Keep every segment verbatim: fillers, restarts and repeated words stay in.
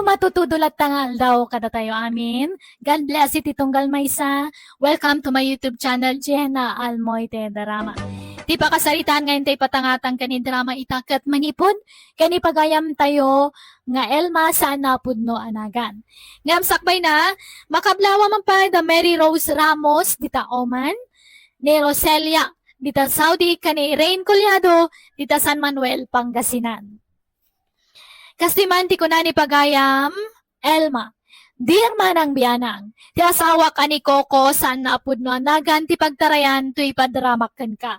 Matutudo latta nga aldaw kadatayo amin. God bless iti tunggal maysa. Welcome to my YouTube channel, Jenna Almoite Darama. Ti pakasaritaan nga intay patangatang ken ni drama ita ket manipud ken ni pagayamtayo nga Elma saan a pudno a nagan. Ngem sakbay na, makablawa man pay da Mary Rose Ramos dita Oman, ni Roselia dita Saudi, ken ni Rain Collado dita San Manuel, Pangasinan. Kas di man ti kuna ni pagayam, Elma, dear manang bianang, ti asawak a ni Coco saan a pudno a nagan ti pagtarayan toy padramak kenka.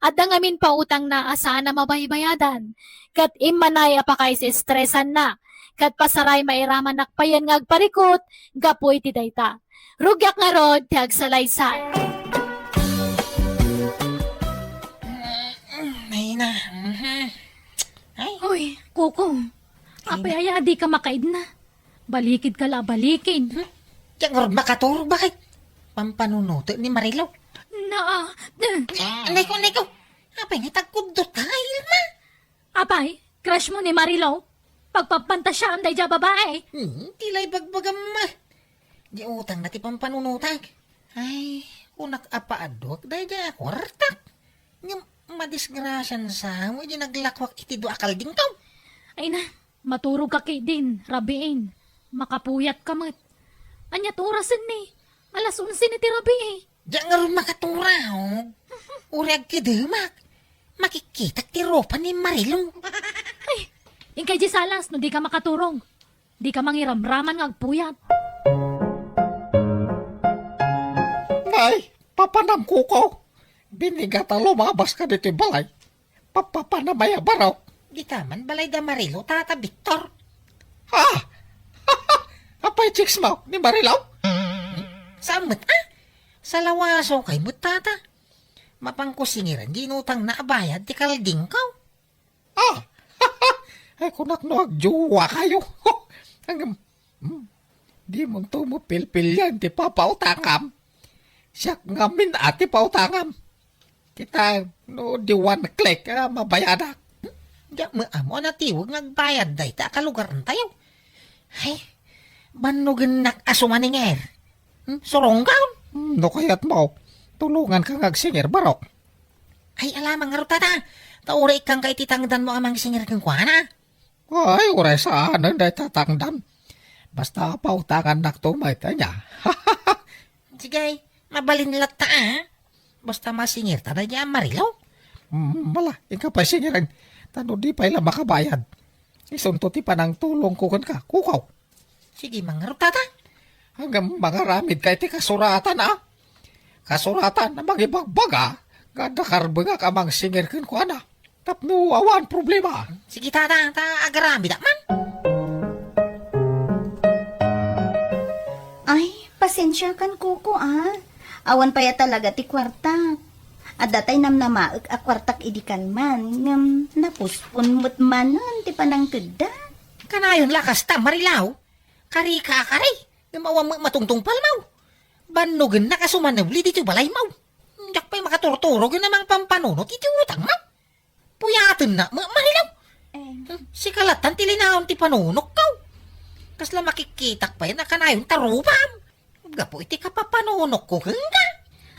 Adda ngamin pautangna a saan a mabaybayadan, ket immanay a pakaisistresanna, ket pasaray mairamannak payen nga agparikut gapu iti dayta. Rugiak ngarud ti agsalaysay. Ay na. Mhm. Ay. Hoy, Coco. Ay, apay aya a dika makaidna? Balikidka la, balikid. Hmm? Diak ngarud makaturog, bakit? Pampanunutek ni Marilo. Na, eh. Anay ko, anay ko. Apay nga tagkuddot ka, Ilma? Apay, crush mo ni Marilo? Pagpapantasyaam daydiay a babae? Hmm, ti la ibagbagam, ma. Di utang na ti pampanunutek. Ay, kunak a paaduak daydiay a kuartak. Ngem madisgrasian sa mo idi naglakuak iti dua a kaldingkaw. Ay na, maturog ka ketdin, rabiin. Makapuyat ka met. Ania ti orasen ni? Alas onse ni ti rabii. Diak ngarud makaturog. Uray agkidemak. Makikkitak ti rupa ni Marilo. Ay, inkay di salas no di ka makaturog. Di ka mangiramraman nga agpuyat. Nay, papanam, Coco. Binigat a lumabas ka ditoy balay. Papapanam aya, barok? Dita man balay da Marilo, Tata Victor. Ha? Apay chicks mo ni Marilo? Saan met, ah? Salawaso kay met, Tata. Mapanko singiran di inutangna a bayad ti kaldingkaw. Ah! Ay, kunak no agjowa kayo. Ang, hmm, di mo to mo pilpilian ti papautangam. Siak ngamin a ti pautangam. Kita, no, di one click, ah, mabayadak. Diak met ammo a natiweg nga agbayad dayta a kalugarantayo. Ay, bannogennak a sumaninget. Hmm, surongkaw? Hmm, no kayat mo, tulongan ka nga agsinger, barok. Ay, alamang ngarud, Tata. Ta uray ikkanka iti tangdanmo a mangsinger kenkuana. Ay, uray saanen dayta tangdan. Basta pautangannak to met, ania. Sige, mabalin latta, ah. Basta masingerta daydiay a Marilo. Mm, mala, inka pay singeren. Ta no di pay la makabayad, isunto ti panangtulongko kenka, Coco. Sige man ngarud, Tata. Ngem mangaramidka iti kasuratan, a? Kasuratan a mangibagbaga nga adda karbengak a mangsinger kenkuana tapno awan problema. Sige, Tata, ta agaramidak man. Ay, pasensiakan, Coco, a. Awan pay a talaga ti kuartak. Adda tay namnamaek a kuartak idi kalman, ngem napuspon met manen ti panangtedda. Kanayon la kasta, Marilaw. Kari ka a kari, ngem awan met matungtungpalmaw. Bannogennak a sumanebli ditoy balaymaw. Diak pay makaturturog a mangpampanunot iti utangmaw. Puyatennak met, Marilaw. Eh. Hmm, sika lattan ti linaon ti panunokko. Kasla makikkitak pay a kanayon ta rupam gapu iti kapapanunokko kenka.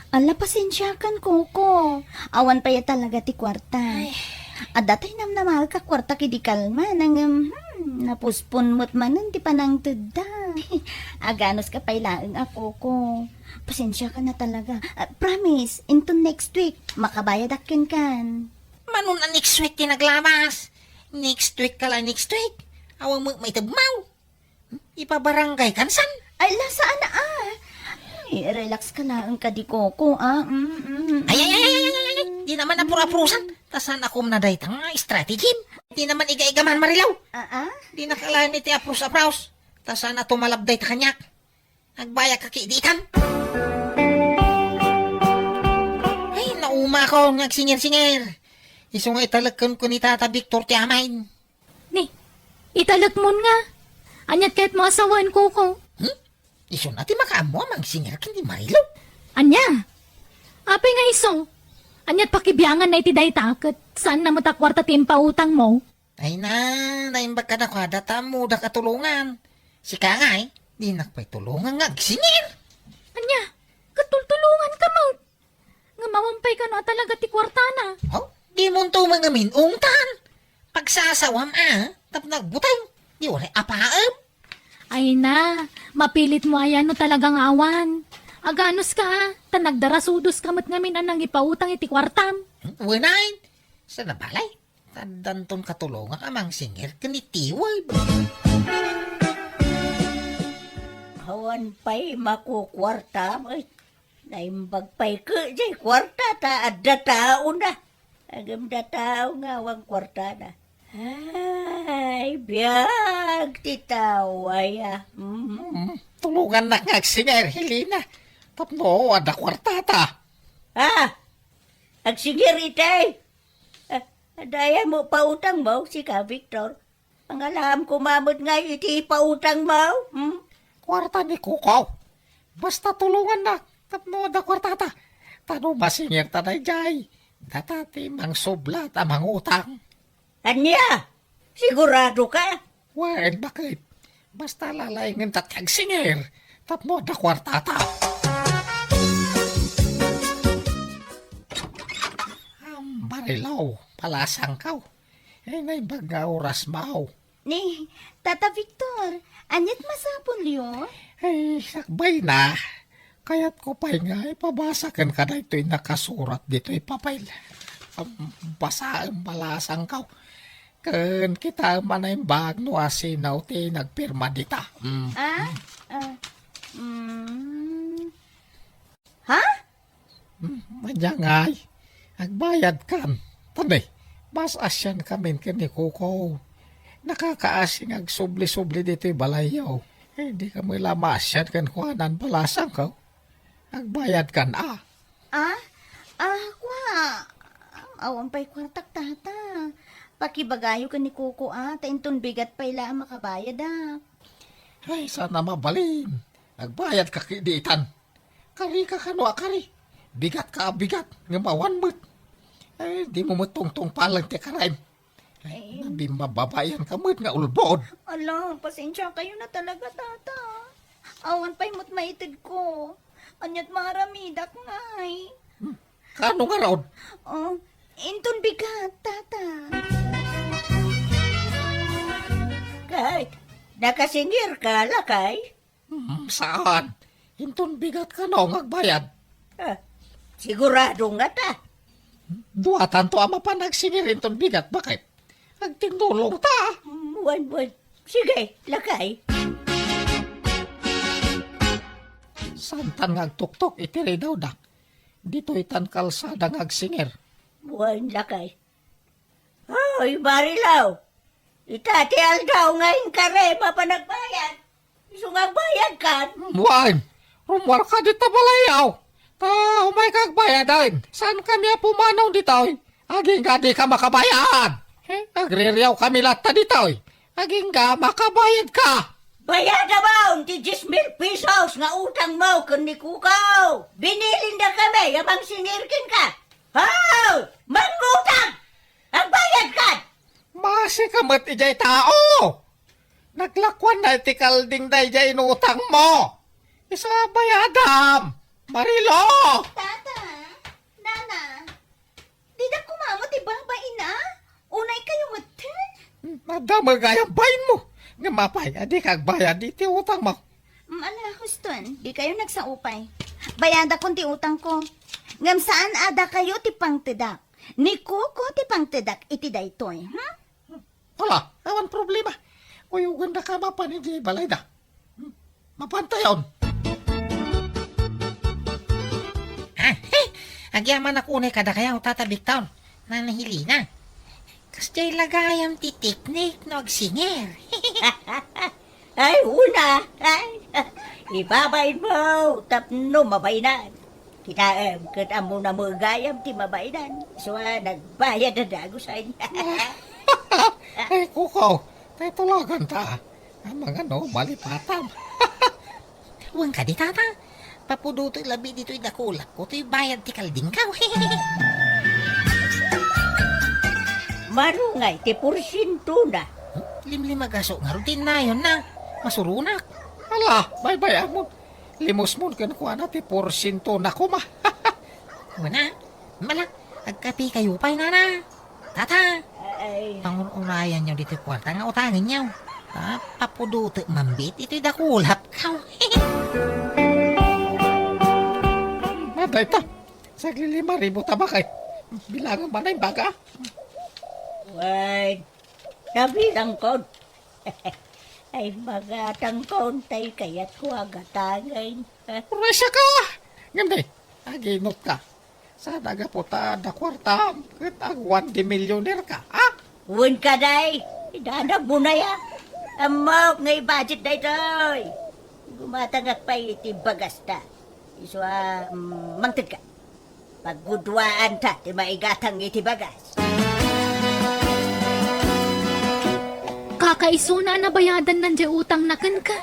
Ala, pasensiakan, Coco. Awan pay a talaga ti kuarta. Ay. Adda tay namnamaek a kuartak idi kalman, ngem, hmm, napuspon met manen ti panangtedda. Aganuska pay laeng a, Coco. Pasensiakan a talaga. Ah, promise, inton next week, makabayadak kenkan. Mano a next week ti naglamas? Next week ka la, next week. Awan met maitedmaw. Ipabarangay kansan? Ay, la, saan a, ah. Ay, relax ka laeng kadi, Coco, ah. Mm, mm, mm. Ay, ay, ay, ay, ay, ay, ay. Di naman apur-apurusan. Ta saan a kumna dayta nga strategy? Di naman iga-igaman, Marilaw. Ah, ah? Di nakalain iti aprus-aprus. Ta saan a tumalab dayta kaniak? Agbayag ka kidi itan. Ay, naumakon nga agsinger-singer. Isu nga italek kenkuana ni Tata Victor ti amayen. Ni, italekmon nga. Aniat kayatmo a sawen, Coco? Hmm? Isuna ti makaammo a mangsinger ken ni Marilo? Ania? Apay nga isu? Aniat pakibianganna iti dayta ket saanna met a kuarta ti impautangmo? Ay na, naimbag kadakuada ta ammodak a tulongan. Sika ngay, dinak pay tulongan nga agsingir. Ania, katultulonganka met. Ngem awan pay kano a talaga ti kuartana. Oh, dimonto met ngamin ungtan. Pagsasawam a, tapno agbuteng. Di uray apaem. Ay na, mapilitmo aya no talaga nga awan. Aganuska a, ta nagdarasudoska met ngamin a nangipautang iti kuartam. Hmm, wen ay, saan a balay? Addanton katulongan a mangsingir ken ni Tiwed. Awan pay makukuartam, ay, naimbag pay ket jay kuarta ta adda taona. Ngem adda tao nga awan kuartana. Ay, biag ti tao, aya. Mm. Mm, tulongannak nga agsingir, Helena. Tapno adda kuartata. Ah, agsingir itay. Ah, dayay mo pautangmo, sika, Victor. Pangalaam koma met ngay iti ipautangmo, hmm? Kuarta ni Kuko. Basta tulongannak tapno adda kuartata. Ta no masingirta daydiay, data ti mangsublat a mangutang. Ania? Siguradoka? Wen, baket. Basta lalaingenta ti agsingir tapno adda kuartata. Am, Marilaw, palasangkaw. Eh, naimbag nga orasmaw. Ni, Tata Victor, aniat masapulyo? Eh, sakbay na. Kayatko pay nga ipabasa kenka daytoy nakasurat ditoy papel. Am, basaem, palasangkaw. Ken kitaem a naimbag no asino ti nagpirma dita. Mm. Ah? Ah, mm. Ha? Mm, ania ngay, agbayadkan. Tani, maas-asiankamin ken ni Kuko. Nakakaasi nga agsubli-subli ditoy balayyo. Eh, dika met la maasian kenkuana, palasangkaw. Agbayadkan a. Ah? Ah, kua. Awan pay kuartak, Tata. Pakibagayo ken ni Kuko a, ta inton bigat pay la a makabayad a. Ay, saan a mabalin. Agbayadka ketdi itan. Karika kano a kari. Bigatka a bigat, ngem awan met. Ay, dimo met tungtungpalen ti karaem. Ay, eh, nabimbababaianka met nga ulbod. Ala, pasensiakayo na talaga, Tata. Awan pay met maitedko. Aniat maaramidak ngay? Hmm. Kano ngarud? Oh, inton bigat, Tata. Kay, nakasingirka, lakay? Hmm, saan? Inton bigat kano nga agbayad? Ah, sigurado ngata. Duatanto a mapan agsingir inton bigat, baket? Agtinulongta. Mm, wen, wen. Sige, lakay. Saantan nga agtuktok iti ridawda. Ditoy tan kalsada nga agsingir. Wen, lakay. Hoy, Marilaw! Ita ti aldaw nga inkari mapan agbayad. Isu nga agbayadkan. Wen, rummuarka dita balayyo. Ta umayka agbayaden. Saankami a pumanaw ditoy. Agingga dika makabayad. Eh, agririawkami latta ditoy. Agingga makabayadka. Bayadam ti dies mil pesos nga utangmo ken ni Kuko. Binilindakami a mangsingir kenka. Hoy! Mangutang! Agbayadkan! Maasika met idiay tao! Naglakuanna iti kalding daydiay inutangmo! Isu a bayadam! Marilo! Tata! Nana! Dida koma met ibabain a? Unaykayo metten? Adda met gayam bainmo! Ngem apay a dika agbayad iti utangmo? Mm, ala, huston, dikayo nagsao pay. Bayadakon ti utangko. Ngem saan a dakayo ti pangtedak. Ni Kuko ti pangtedak iti daytoy, hmm? Ala, awan problema. Kuyogandaka mapan idiay balayda. Hmm, mapantayon. Ah, he! Agyamanak unay kadakayo, Tata Victor. Nana Helena. Kasdiay la gayam ti teknik no agsingir. Ay, una. Ay, ibabainmo tapno mabainan. Kitaem, ket ammona met gayam ti mabainan. Isu a nagbayad a dagus, ay. Ay, Kuko, tay tulaganta. Amangan no malipatam. Wen kadi, Tata? Papudotek labi ditoy dakulakko toy bayad ti kaldingko. Mano ngay ti porsientona? Limlimagaso ngarud ti innayonna. Masuronak. Ala, baybay-amon. Limusmon kenkuana ti porsiento na koma. Wen a, mala, agkapikayo pay, nana. Tata, ay, pangur-urayanyo ditoy kuarta nga utangenyo. Ah, papudotek man biit itoy dakulapko. Dayta, saglilima ribu ta bakay. Bilangan man ay baga. Wen, nabilangkon. Ay, magatangkon, tay kayatko a gatangen. Uray, siaka! Ngem di, aginutka. Saan a gapu ta adda kuartam ket awan di milionerka, ha? Wen kadi, idanagmo na ya. Ammok nga i-budget daytoy. Gumatangak pay iti bagasta. Isu a, mm, mangtedka. Pagguduaanta ti maigatang iti bagas. Kakaisuna a nabayadannan diay utangna kenka.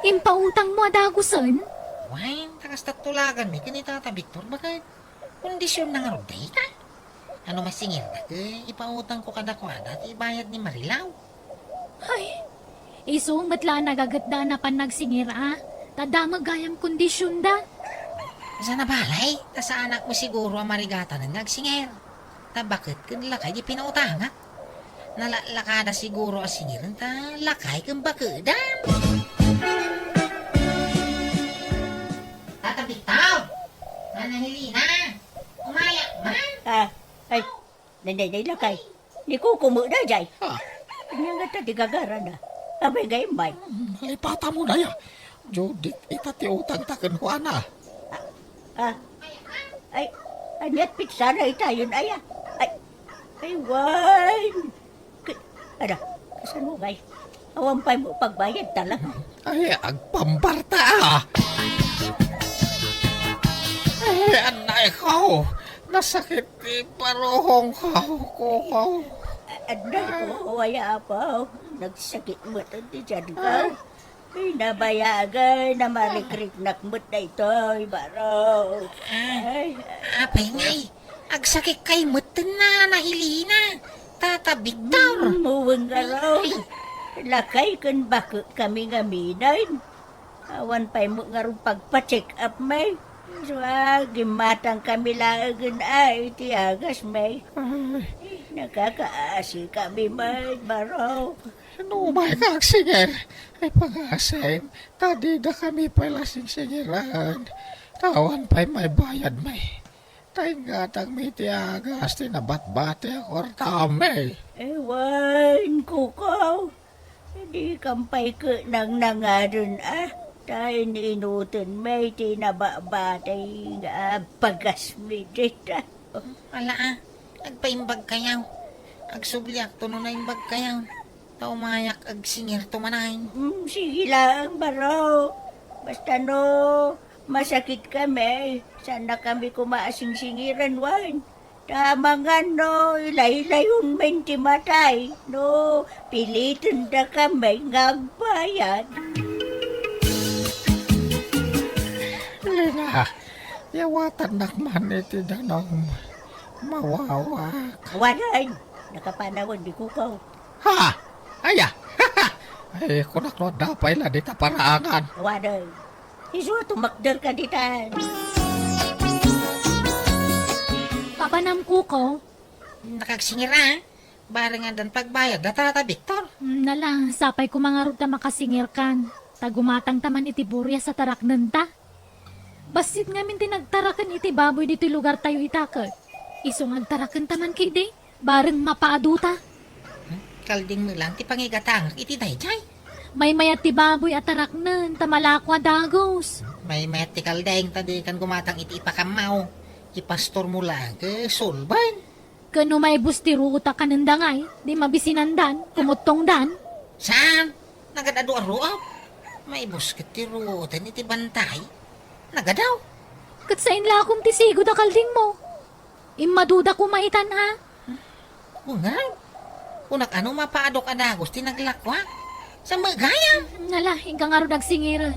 Impautangmo a dagusen? Wen, ta kasta tulaganmi ken ni Tata Victor, baket kondisionna ngarud dayta. No masingirda ket ipautangko kadakuada ti ibayad ni Marilaw. Ay, isu met la a nagagetda a napan nagsingir a, ta damag gayam kondisionda. Saan a balay, ta saanak met siguro a marigatanen nga agsingir. Ta baket ken lakay di pinautangak. Nalaklakada siguro a singiren ta lakay ken bakedam. Tata Victor! Nana Helena! Umayak man! Ah, ay, nay, nay, nay, lakay. Ni Coco met daydiay. Ah. Ania ngata ti gagarana? Apay nga immay? Hmm, nalipatamon aya. Judith ita ti utangta kenkuana. Ah, ah. Ay, ania't pitsana itayon aya? Ay, ay, wen. K-, ada, kasano ngay? Awan pay met pagbayad talaga. Ay, agpambarta, ah. Ay, anay ko. Nasakit ti paruhong ko, Coco. A-, anay ko, aya apo. Nagsakit met ti tiyan ko. Ay. Ay, nabayagen a marikriknak met daytoy, baro. Ah, ay, apay ngay, agsakit kay met ti Nana Helena, Tata Victor. Mm, wen ngarud. Ay. Lakay ken baketkami ngamin. Awan pay met ngarud pagpa-check up, may. So, ah, gimmatangkami laengen a iti agasmi. Ay. Eh, nakakaasikami met, baro. No umayka agsingir, ay pangasim, ta didakami pay la singsingiran. Ta awan pay maibayadmi. Ta inggatangmi ti agas ti nabatbati a kuartami. Ewan, Coco. Dikam pay ket nangnangaden a. Ta in-inutenmi ti nabatbati nga bagasmi dita. Ala a, agpaimbagkayo. Agsubliakto no naimbagkayo. Ta umayak agsingirto manen. Mm, sige laeng, baro. Basta no, masakitkami, saannakami koma a singsingiran wen. Ta amangan no, ilaylayonmin ti matay, no, pilitendakami nga agbayad. Lina, yawatannak man iti danum. Mawawak. Wadon, nakapanawen ni Kukaw. Ha? Aya? Ay, kunak no adda pay la dita paraangan. Wadon. Isu, tumakder ka ditan. Papanam, Kuko? Nakagsingir a. Bareng addan pagbayad da Tata Victor. Mm, nala, sapay koma ngarud ta makasingir kan. Ta gumatang ta man iti burias a taraknenta. Bassit ngamin ti nagtaraken iti baboy ditoy lugartayo ita ket. Isu nga agtaraken ta man ketdi, bareng mapaadu ta. Hmm? Kalding met lang ti pangigatangak iti daydiay. Maymayat ti baboy a taraknen ta malako a dagus. Maymayat ti kalding ta dikan gumatang iti ipakammaw. Ipastormo laeng ket sulben. Ken no maibus ti ruot a kanenda ngay, di mabisinandan, kumuttongdan. Saan? Nagad-adu a ruot? Maibus ket ti ruoten iti bantay. Nagadaw. Ket sain la a kumtisigo da kaldingmo. Immaduda koma itan a. Kunam? Kunak a no mapaadok a dagus ti naglakuak. Sa met gayam? Nala, inka ngarud agsingiren.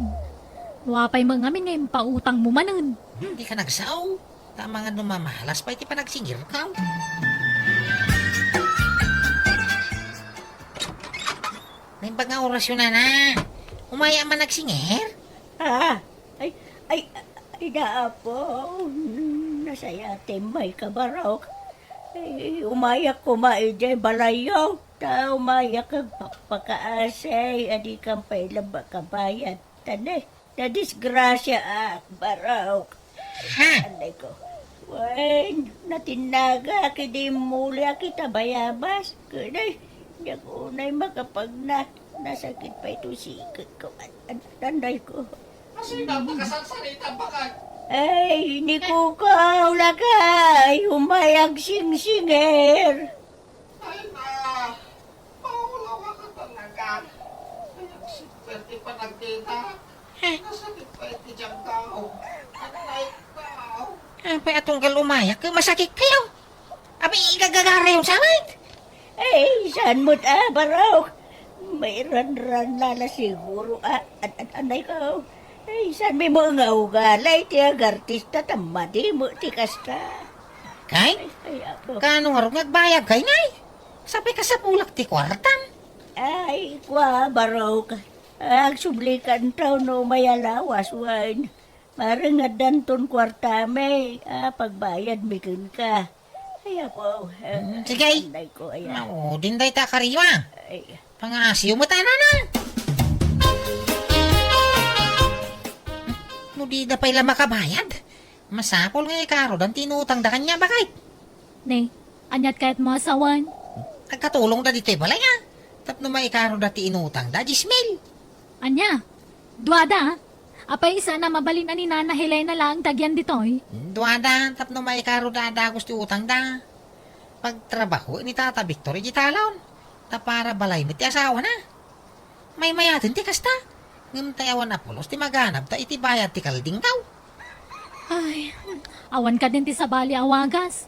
No apay met ngamin nga impautangmo manen. Hmm, dika nagsao. Ta amangan no mamalas pay ti panagsingirko. Naimbag nga orasyo, nana. Umaya man nagsinger? Ah, ay, ay, ay, Apo, nasayatem, Barok. Ay, umayak koma idiay balayyo. Ta umayak agpakpakaasi, adi kan pay laeng makabayad. Ta ne, nadisgrasya ak, Barok. Ha? Anay ko. Wen, natinnagak idi immuliak ita bayabas. Kunay, diak unay makapagna. Nasakit pay ti siketko. An-, an-, anay ko. Masina, makasarsarita, Bakay. Ay, ni Kukaw, lakay, umay agsingsingir. Ay na, maulaw ka talaga. Ay, ang super ti panagkita. Nasakit pa iti tiyan ko. Anay ko. Apay a tunggal umayak, masakit kayo. Abi, igagagarayon sa amin. Ay, saan mo't abarok? Mairanran na la siguro, ah, an-, an-, anay ko. Ay, saan mi mo nga ugalay ti agartista ta madi mo ti kasta? Kay? Ay, ay, ako. Kano nga rugag bayag kay ngay? Sapay kasapulak ti kuartam. Ay, kua, barok. Agsubli ka no may alawas, wen. Mareng addanton kuartami, a, pagbayadmi kenka. Ay, apo, eh, Mm, sige. Anday ko, ayan. Mao, din day ta kariwa. Ay. Pangasiw mo ta, nana. No di da pay la makabayad, masapul nga ikarudan ti inutang da kanya, bakit? Ne, aniat kayat mo asawan? Agkatulong da ditoy balay, a. Tapno maikaruda ti inutang da, dies mil. Ania? Duada? Apay, saan a mabalin a ni Nana Helena laeng ti agyan ditoy? Duada, tapno maikaruda a dagus ti utangda. Pagtrabaho ni Tata Victor iti talon. Ta para balay met ti asawana. Maymayaten ti kasta. Ngem tay awan a pulos ti maganabta iti bayad ti kaldingkaw. Ay, awan kadin ti sabali a wagas.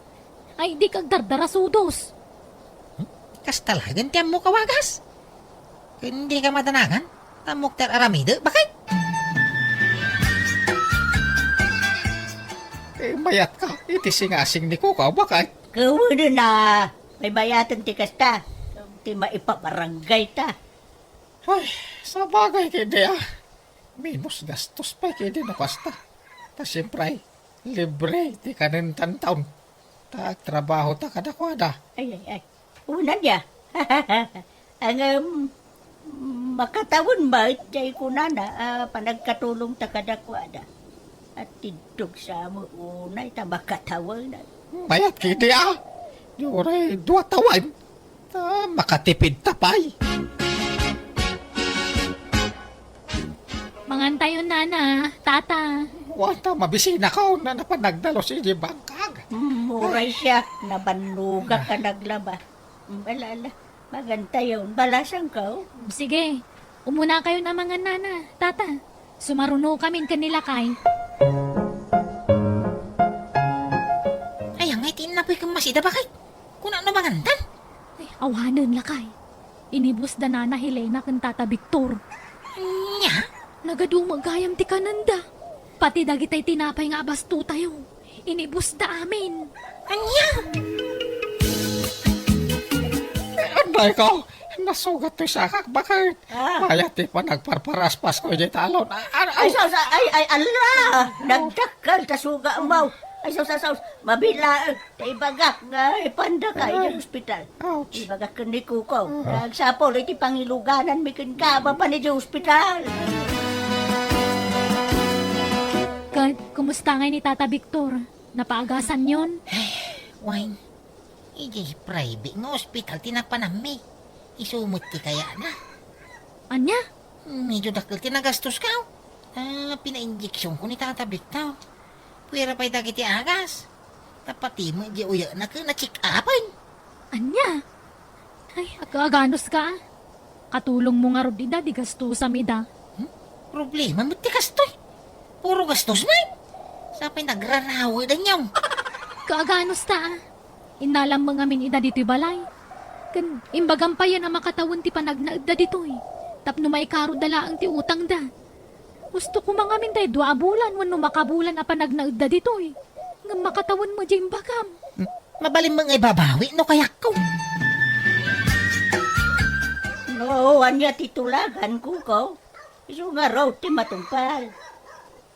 Ay, di kagdardara sudos. Hmm? Kasta laeng ti ammok a wagas? Ken dika madanagan? Ammok ti ar-aramidek, bakit? Eh, mayat ka, iti singasing ni Kukaw, bakit? Kawanen a, maymayaten ti kasta. Ti maipabarangay ta. Ay, sabagay kadi a. Menos gastos pay kadi no kasta. Ta siempre, libre ti kanen tantaon. Ta agtrabaho ta kadakuada. Ay, ay, ay. Unan ya. Ang, um, makatawen met, jay kunana, a, panagkatulong ta kadakuada. At tidtog sa mo unay ta makatawen. Mayat kadi a. Uray dua tawen. Ta makatipid ta pay. Mangantayon, Nana, Tata. Wata, mabisinako, Nana, panagdalus iti bangkag. Mm, uray siak, nabannogak a naglaba. Mm, ala, ala, mangantayon, balasangko. Sige, umunakayon a mangan, Nana, Tata. Sumarunokamin ken ni lakay. Ay, angay ti innapoy ken masida, bakit? Kuna no mangantan? Ay, awanen, lakay. Inibus da Nana Helena ken Tata Victor. Ania? Nagadu met gayam ti kanenda. Pati dagitay tinapay nga abastotayo. Inibus da amin. Ania? Eh, anday ko, nasugat ti sakak, bakit? Ah. Mayat ti panagparparaspas ko iti talon. Ah, ah, Ay, ah. sa, sa, ay, ay, ala! Nagdakkel ta suga mo. Ay, sa, sa, sa, mabila, eh. Ta ibagak nga ipanda ka iti ospital. Ouch. Ibagak ken ni Kuko. Ah. Agsapul iti pangilugananmi kenka, mapan iti ospital. Ket, kumusta ngay ni Tata Victor? Napaagasanyon? Ay, wen. Idiay private nga ospital ti napananmi. Isu met ti kayatna. Ania? Medyo dakkel ti nagastoska, oh. Ah, pinainjeksionko ni Tata Victor. Puwera pay dagiti agas. Ta pati met di uyekna ket na-check-upen. Ania? Ay, aga-aganuska, ah. Katulongmo ngarud ida, di gastusam ida. Hmm? Problema met ti kastoy. Puro gastos met. Sapay nagrarawedan yaw. Kaaganusta, ah. Innalam met ngamin ida ditoy balay. Ken imbagam payen a makatawen ti panagnaedda ditoy. Tapno maikarudda laeng ti utangda. Gusto koma ngamin tay dua a bulan wenno makabulan a panagnaedda ditoy. Ngem makatawen met diay imbagam. Hmm, mabalin met nga ibabawi no kayatko. No, ania ti tulagan, Kuko? Isu ngarud ti matungpal.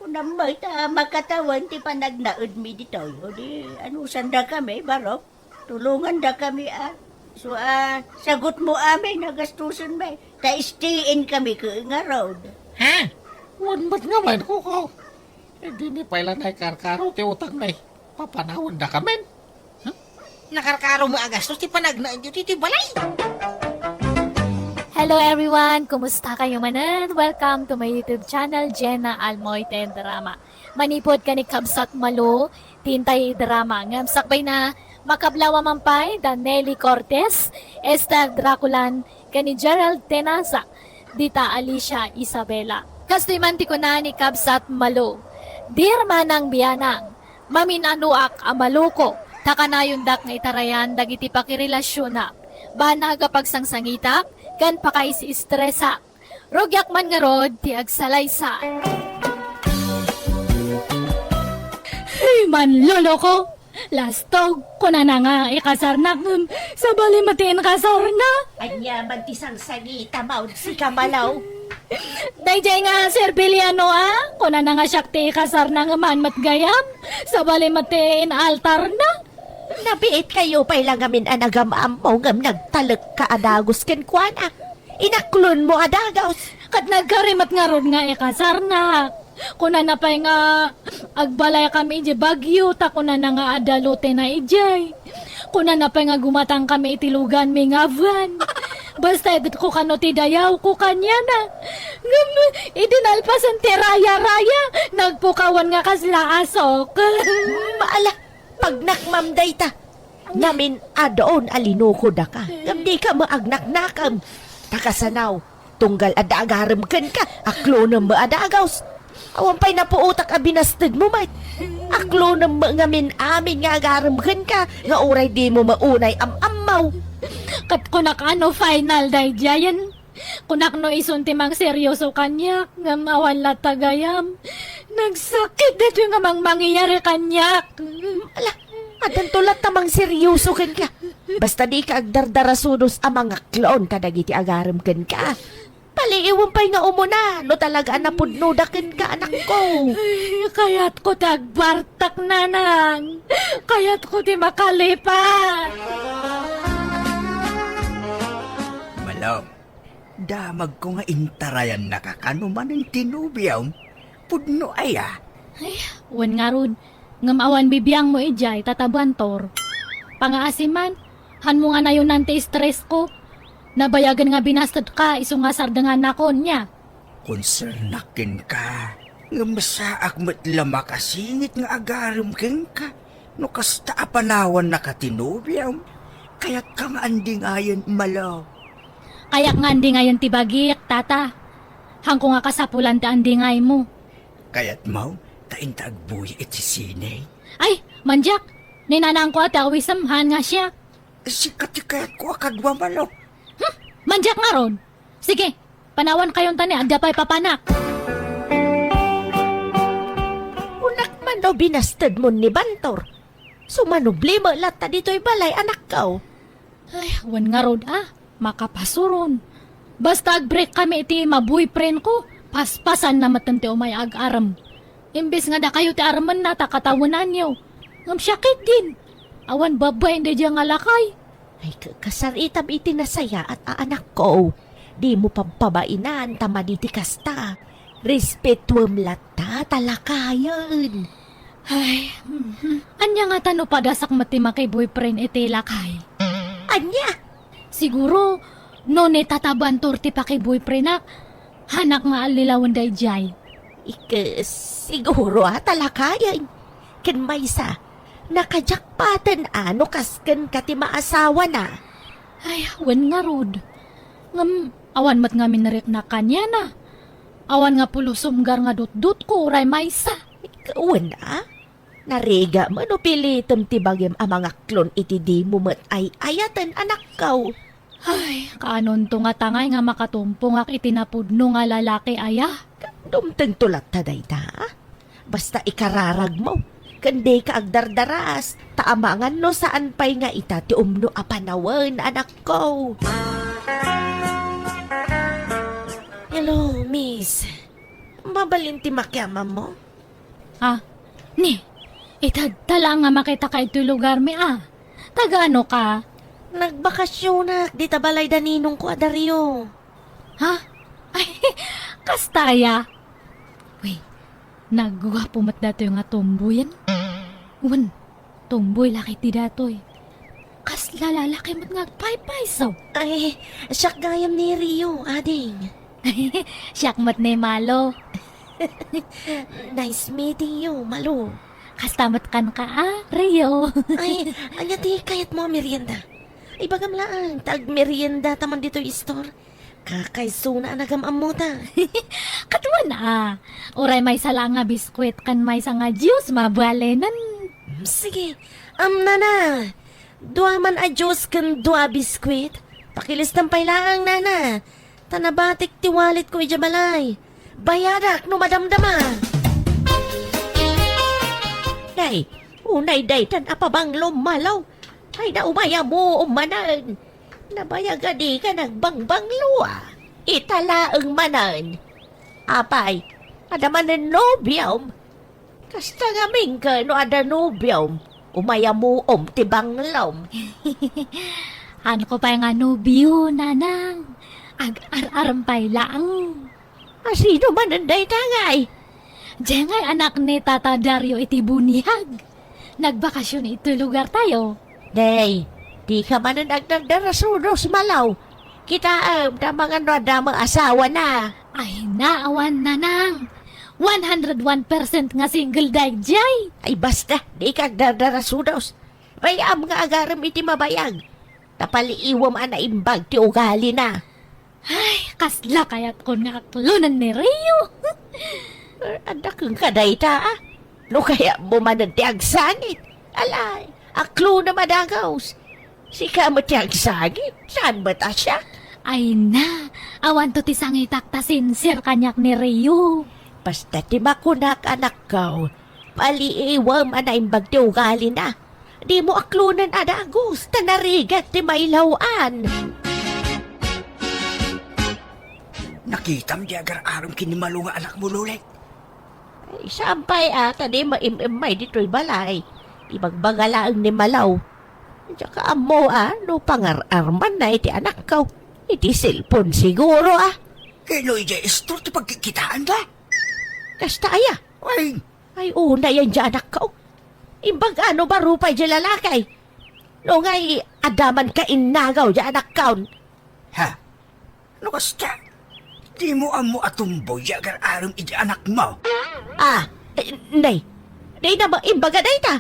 Kunam met ta makatawen ti panagnaedmi ditoy. O di, anusandakami, barok? Tulongandakami, a. Isu, a, sagutmo amin a gastusenmi. Ta S T N kami ket ngarud. Ha? Wen met ngamin, Koko. Idi ni pay la naikarkaro ti utangmi. Papanawendakamin. Nakarkaro met a gastos ti panagnaedyo iti balay. Hello everyone! Kumusta kayo manen? Welcome to my YouTube channel, Jenna Almoite Drama. Manipud ken ni Kabsat Malo, ti intay drama. Ngem sakbay na, makablawa man pay, da Nelly Cortez, Esther Draculan, ken ni Gerald Tenaza, dita Alicia Isabela. Kastoy man ti kuna ni Kabsat Malo, Dear Manang Bianang, mamin-anoak a maloko, ta kanayondak nga itarayan dagiti pakirelasionak, banag a pagsangsangitak, ken pakaisi-estresak. Rugiak man ngarud ti agsalaysay. Hey, manloloko! Lastog, kunana nga ikasarnak ngem sabali met ti inkasarna. Ania man ti sangsangita, Maud, sika malaw? Daydiay nga Sir Biliano, a? Kunana nga siak ti ikasarna ngem haan met gayam, sabali met ti inaltarna. Nabiit kayo pay la ngamin a nagam-ammo ngem nagtalekka a dagus kenkuana. Inaklonmo a dagus. Ket nagkari met ngarud nga ikasarnak. Kunana pay nga agbalaykami idiay Baguio, ta kunana nga adda lotena idiay. Kunana pay nga gumatangkami iti luganmi nga van. Basta idiay ko kano ti dayawko kaniana. Ngem, idi nalpasen ti raya-raya, nagpukawan nga kasla asok. Ala, pagnakmam dayta. Namin-adon a linukodaka. Ngem dika met agnaknakam. Ta kasano, tunggal adda agarem kenka, aklonem met a dagus. Awan pay napuotak a binastedmo met. Aklonem met ngamin amin nga agarem kenka, nga uray dimo met unay am-ammo. Ket kunak, ano final daydiayen? Kunak no isun ti mangseryoso kaniak, ngem awan latta gayam. Nagsakit daytoy nga mangmangyari kaniak. Ala, addanto latta mangseryoso kenka. Basta dika agdardarasudos a mangaklon kadagiti agarem kenka. Paliiwem pay nga umuna, no talaga a napudnoda kenka, anakko. Ay, kayatko ti agbartak, nanang. Kayatko ti makalipat. Malom, damagko nga intarayannaka kano manen ti nobiom. Pudno aya? Ay, wen ngarud. Ngem awan bibiangmo idiay, Tata Bantor. Pangaasi man, hanmo nga nayonan ti stress ko. Nabayagen nga binastedka, isu nga sardengannakon, nia? Konsernak kenka, ngem saak met la makasingit nga agarem kenka. No kasta a panawannaka ti nobiam, kayatka nga andingayen, Malo? Kayak nga andingayen ti bagik, Tata. Hanko nga kasapulan ti andingaymo. Kayatmo ta inta agbuya iti sine? Ay, mandiak! Ni nanangko a ti awisem, haan nga siak. Sika ti kayatko a kadua, Malo. Hmm? Mandiak ngarud! Sige, panawankayon ta ni adda pay papanak. Kunak man no binastedmon ni Bantor. Sumanubli met latta ditoy balay, anakko. Ay, wen ngarud a, makapasuron. Basta ag-break kami iti ma-boyfriend ko, paspasanna metten ti umay ag-arem. Imbes nga dakayo ti aremenna ta katawenanyo. Ngem siak ketdin. Awan babain daydiay nga lakay. Ay, ka-, kasaritam iti nasayaat a anakko. Dimo pabpabainan ta madi ti kasta. Respetuem latta ta lakayen. Ay, mhm. Ania ngata no padasak met ti maki-boyfriend iti lakay? Ania? Siguro, no ni Tata Bantor ti paki-boyfriendak, hanak nga allilawen daydiay. Ike, siguro a ta lakayen. Ken maysa, nakajakpaten a no kas kenka ti maasawana. Ay, wen ngarud. Ngem, awan met ngamin nariknak kaniana. Awan nga pulos sumgar nga dutdotko uray maysa. Wen a? Narigat met no pilitem ti bagim a mangaklon iti dimo met ay-ayaten, anakko. Ay, kaanonto nga tangay nga makatumpongak iti napudno nga lalaki aya? Dumtengto latta dayta. Basta ikararagmo, ken dika agdardaras, ta amangan no saan pay nga ita ti umno a panawen, anakko. Hello, miss. Mabalin ti makiamam mo? Ah, ni, itadta laeng nga makitaka itoy lugarmi, ah. Taga ano ka? Nagbakasyonak dita balay da ninong ko a Dario. Ha? Ay, kasta aya? Uy, nagguapo met datoy nga tomboyen. Wen, tomboy la ketdi datoy. Kasla lalaki met nga agpaypayso. Ay, siak gayam ni Rio, ading. Siak met ni Malo. Nice meeting you, Malo. Kasta met kenka, ah, Rio. Ay, ania ti kayatmo a merienda? Ibagam laeng, ta agmeriendata man ditoy store. Kakaisuna a nagam-ammota. Ket wen, ah. Uray maysa laeng nga biskuit ken maysa nga juice, mabalinen. Mm, sige. Am, nana. Dua man a juice ken dua biskuit. Pakilistam pay laeng, nana. Ta nabatik ti walletko idiay balay. Bayadak no madamdama. Nay, unay daytan a pabanglo, Malo. Ay, naumayamoom manen. Nabayag a dika nagbangbanglo, ah. Ita laeng manen. Apay, adda manen nobiom? Kasta ngamin ket no adda nobiom, umayamoom ti banglom. Haanko pay nga nobio, nanang. Ag-ar-arem pay laeng. A, sino manen dayta ngay? Diay ngay anak ni Tata Dario iti buniag. Nagbakasyon iti lugartayo. Nay, dika manen agdardarasudos, Malo. Kitaem, ta amangan no adda met asawana. Ay, naawan, nanang. One hundred one percent nga single daydiay. Ay, basta, dika agdardarasudos. Bay-am nga agarem iti mabayag. Ta paliiwem a naimbag ti ugalina. Ay, kasla kayatkon nga aklonen ni Rio. Adda kenka dayta, ah. No kayatmo manen ti agsangit. Alay, aklonem a dagus. Sika met ti agsangit, saan met a siak? Ay na, awanto ti sangitak ta sincere kaniak ni Rio. Basta ti makunak, anakko, paliiwem a naimbag ti ugalina. Dimo aklonen a dagus, ta narigat ti mailaw-an. Nakitam di agar-arem ken ni Malo nga anakmo, Lulay? Ay, saan pay a, ta di maim-immay ditoy balay. Ibagbaga laeng ni Malo. Diak ammo a, no pangar-armanna iti anakko. Iti cellphone siguro, ah. Ket no idiay istor ti pagkikitaanda? Kasta aya? Ay, Ay, unay yan diay anakko. Imbag a no baro pay diay lalaki. No ngay, adda man kainnagaw diay anakko. Ha? No kasta, dimo ammo a tomboy diay agar-arem iti anakmo? Ah, eh, nay. Dayta met imbaga dayta.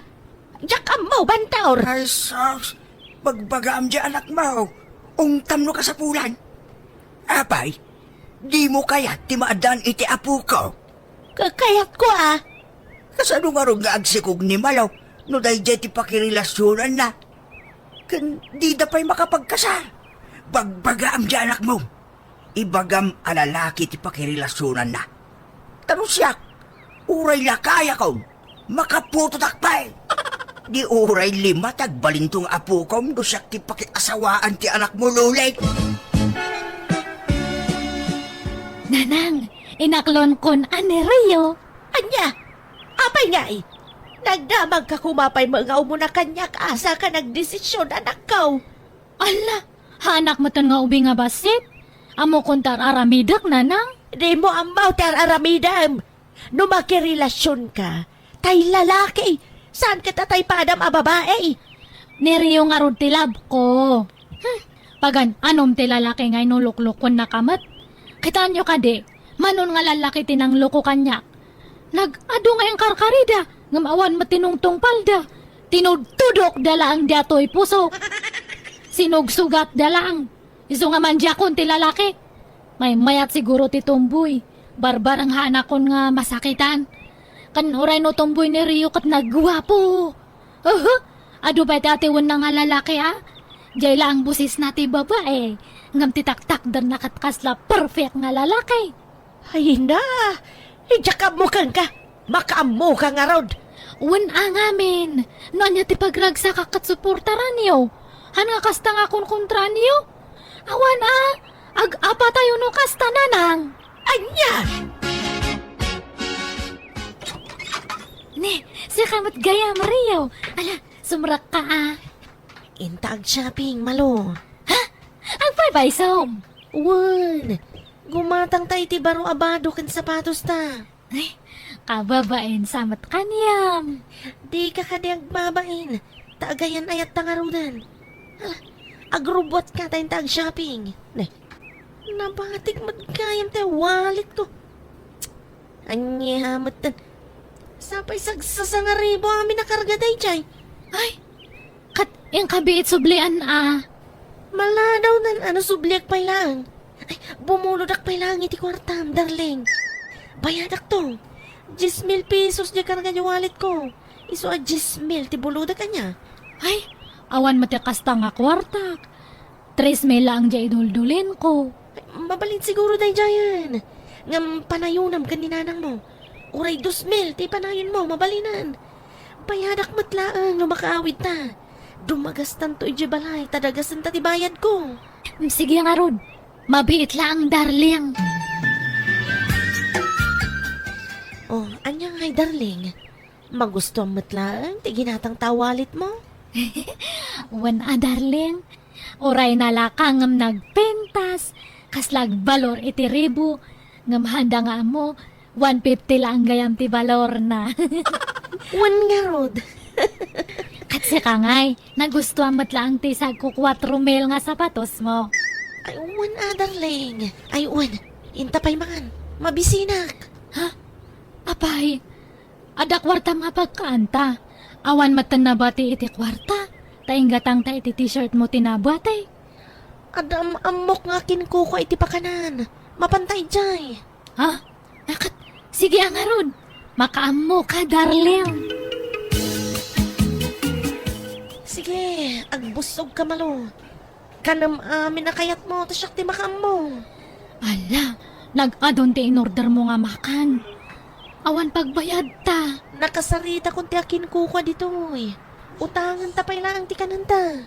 Diak ammo, Bantor. Ay, sus. Bagbagaam diay anakmo. Ungtam no kasapulan. Apay, dimo kayat ti maaddaan iti apoko? Kakayatko, ah. Kasano ngarud nga agsikog ni Malo no daydiay ti pakirelasionanna? Ken dida pay makapagkasar. Bagbagaam diay anakmo. Ibagam a lalaki ti pakirelasionanna. Ta no siak, uray lakayakon, makaputotak pay. Di uray lima ti agbalinto nga apokom no siak ti pakiasawaan ti anakmo, Lulay. Nanang, inaklonkon a ni Rio. Ania? Apay ngay? Nagdamagka koma pay met nga umuna kaniak, asa ka nagdesisyon, anakko? Ala, haanak metten nga ubing a bassit? Ammokon ti ar-aramidek, nanang? Dimo ammo ti ar-aramidem. No makirelasionka, tay lalaki, saan ket a tay padam a babai. Ni Rio ngarud ti labko. Hmm, pagan-anom ti lalaki nga inuluklokonnaka met. Kitaenyo kadi, mano nga lalaki ti nangloko kaniak. Nag-adu nga inkarkarida, ngem awan met ti nungtungpalda. Tinudtudokda laeng daytoy pusok. Sinugsugatda laeng. Isu nga mandiakon ti lalaki. Maymayat siguro ti tomboy. Barbareng haanakon nga masakitan. Ken uray no tomboy ni Rio ket nagguapo. Uhu, adu pay ti atiwenna nga lalaki, a? Diay laeng bosisna ti babai. Ngem ti taktakderna ket kasla perfect nga lalaki. Ay na, idiak ammo kenka. Makaammoka ngarud. Wen a ngamin, no ania ti pagragsakak ket suportaranyo. Han nga kasta nga konkontraanyo? Awan a, ag-apatayo no kasta, nanang. Ania? Ne, sika met gayam, Rio. Ala, sumrekka a. Inta ag-shopping, Malo. Ha? Agpaypaysom? Wen, gumatangta iti baro a bado ken sapatosta. Ay, kababain sa met kaniam. Dika kadi agbabain, ta agayan-ayatta ngaruden. Ala, agrubbuatka ta inta ag-shopping. Ne, nabatik met gayam ti walletko. Ania metten? Sapay sagsasangaribu amin a karga daydiay. Ay, ket inka biit sublian a. Maladawnan a no subliak pay laeng. Ay, bumulodak pay laeng iti kuartam, darling. Bayadakto. Dies mil pesos diay karga diay walletko. Isu a dies mil ti bulodak, ania? Ay, awan met ti kasta nga kuartak. Tres mil laeng diay iduldulinko. Ay, mabalin siguro daydiayen. Ngem panayonam ken ni nanangmo. Uray dos mil ti panayonmo, mabalinen. Bayadak met laeng no makaawidta. Dumagastanto idiay balay, ta dagasenta ti bayadko. Mm, sige ngarud. Mabiit laeng, darling. Oh, ania ngay, darling? Magustuam met laeng ti ginatangta a walletmo? Wen a, darling. Uray nalaka ngem nagpintas, kasla agbalor iti ribu, ngem haanda nga ammo, one fifty laeng gayam ti balorna. Wen ngarud. Ket sika ngay, nagustuam met laeng ti sagko kuatro mil nga sapatosmo. Ay, wen a, darling. Ay, wen. Inta pay man. Mabisinak. Ha? Apay, adda kuartam nga pagkaanta. Awan metten nabati iti kuarta. Ta inggatangta iti t-shirtmo ti nabati. Adda am-ammok nga akinkukua iti pakanan. Mapanta idiay. Ha? Nakat, sige a ngarud. Makaammoka, darling. Sige, agbussogka, Malo. Kanem amin a kayatmo, ta siak ti makaammo. Ala, nag-adun ti inordermo nga makan. Awan pagbayadta. Nakasaritakon ti akinkukua ditoy. Utangenta pay laeng ti kanenta.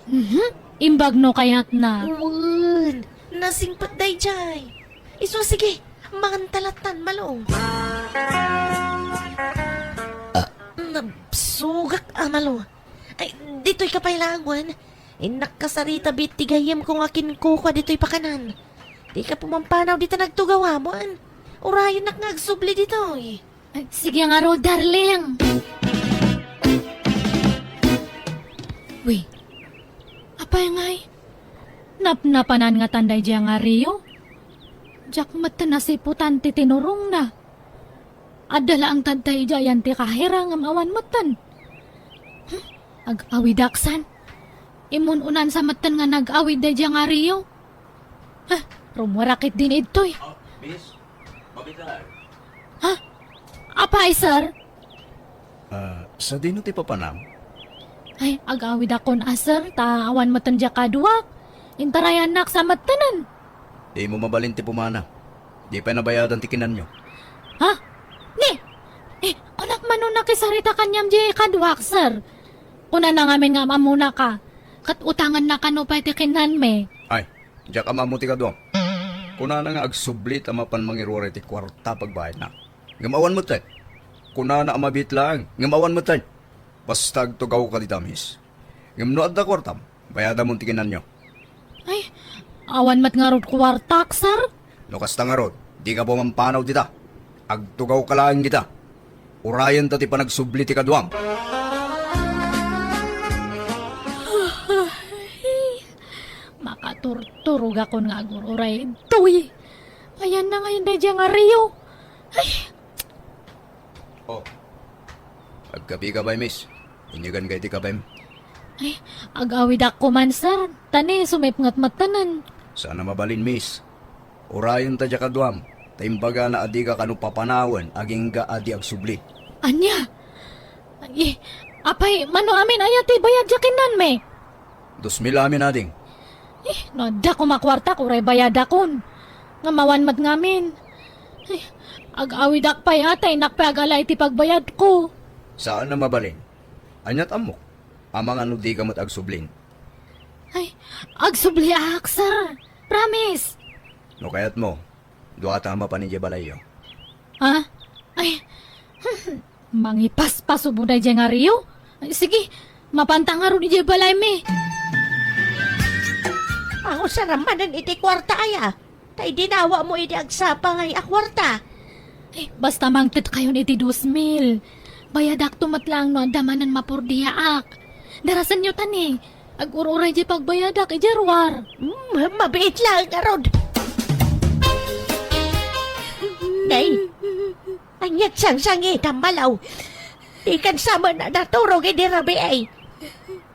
Mhm. Imbag no kayatna. Wen, nasingpet daydiay. Isu, sige, manganta lattan, Malo. Ah. Nabsugak a, Malo. Ay, ditoyka pay laeng, wen. Innak kasarita biit ti gayyemko nga akinkukua ditoy pakanan. Dika pumampanaw dita nagtugawam, wen. Urayennak nga agsubli ditoy. Ay, sige ngarud, darling. Uy, apay ngay? Napnapanan ngatan daydiay nga Rio? Diak metten nasiputan ti tinurongna. Adda laeng tadta idiay ti kahira ngem awan metten. Hmm, ag-awidak san. Imun-unan sa metten nga nag-awid daydiay nga Rio. Ha, rummuarak ketdin idtoy. Ah, miss, mabiit laeng. Ha? Apay, sir? Ah, sadino ti papanam? Ay, ag-awidakon a, sir, ta awan metten diay kaduak. Intarayannak sa mettenen. Dimo mabalin ti pumanaw. Di pay nabayadan ti kinanyo. Ha? Ni? Eh, kunak man no nakisarita kaniam diay kaduak, sir. Kunana ngamin nga am-ammonaka. Ket utangennaka nupay ti kinanmi. Ay, diak am-ammo ti kaduam. Kunana nga agsubli ta mapan mangiruar iti kuarta pagbayadna. Ngem awan metten. Kunana a mabiit laeng, ngem awan metten. Basta agtugawka dita, miss. Ngem no adda kuartam, bayadamon ti kinanyo. Ay, awan met ngarud kuartak, sir. No kasta ngarud, dika pumampanaw dita. Agtugawka laeng dita. Urayenta ti panagsubli ti kaduam. Makaturturogakon nga agur-uray ditoy. Ayanna ngay daydiay nga Rio. Ay. Oh. Agkapika pay, miss? Inyeganka iti kapem? Ay, ag-awidakon man, sir. Ta ni, sumipnget mettenen. Saan a mabalin, miss. Urayenta diay kaduam, ta imbagana a dika kano papanawen agingga a di agsubli. Ania? Ay, apay, mano amin aya ti bayad diay kinanmi? Dos mil amin, ading. Eh, no adda koma kuartak, uray bayadakon. Ngem awan met ngamin. Eh, ag-awidak pay a ta innak pay agala iti pagbayadko. Saan a mabalin. Aniat ammok? Amangan no dika met agsublin. Ay, agsubliak, sir. Promise. No kayatmo, Duata a mapan idiay balayyo. Ha? Ay, mangipaspasubo daydiay nga Rio? Ay, sige, mapanta ngarud idiay balaymi. Pangusaram manen iti kuarta aya. Ta idinawamo idi agsapangay a kuarta. Eh, basta mangted kayon iti dos mil. Bayadakto met laeng no adda manen mapurdiaak. Darasenyo tani. Agur-uray di pagbayadak, idiay ruar. Hmm, mabiit laeng ngarud. Nay, ania't sangsangitam, Malaw? Dikan sa met a naturog idi rabii.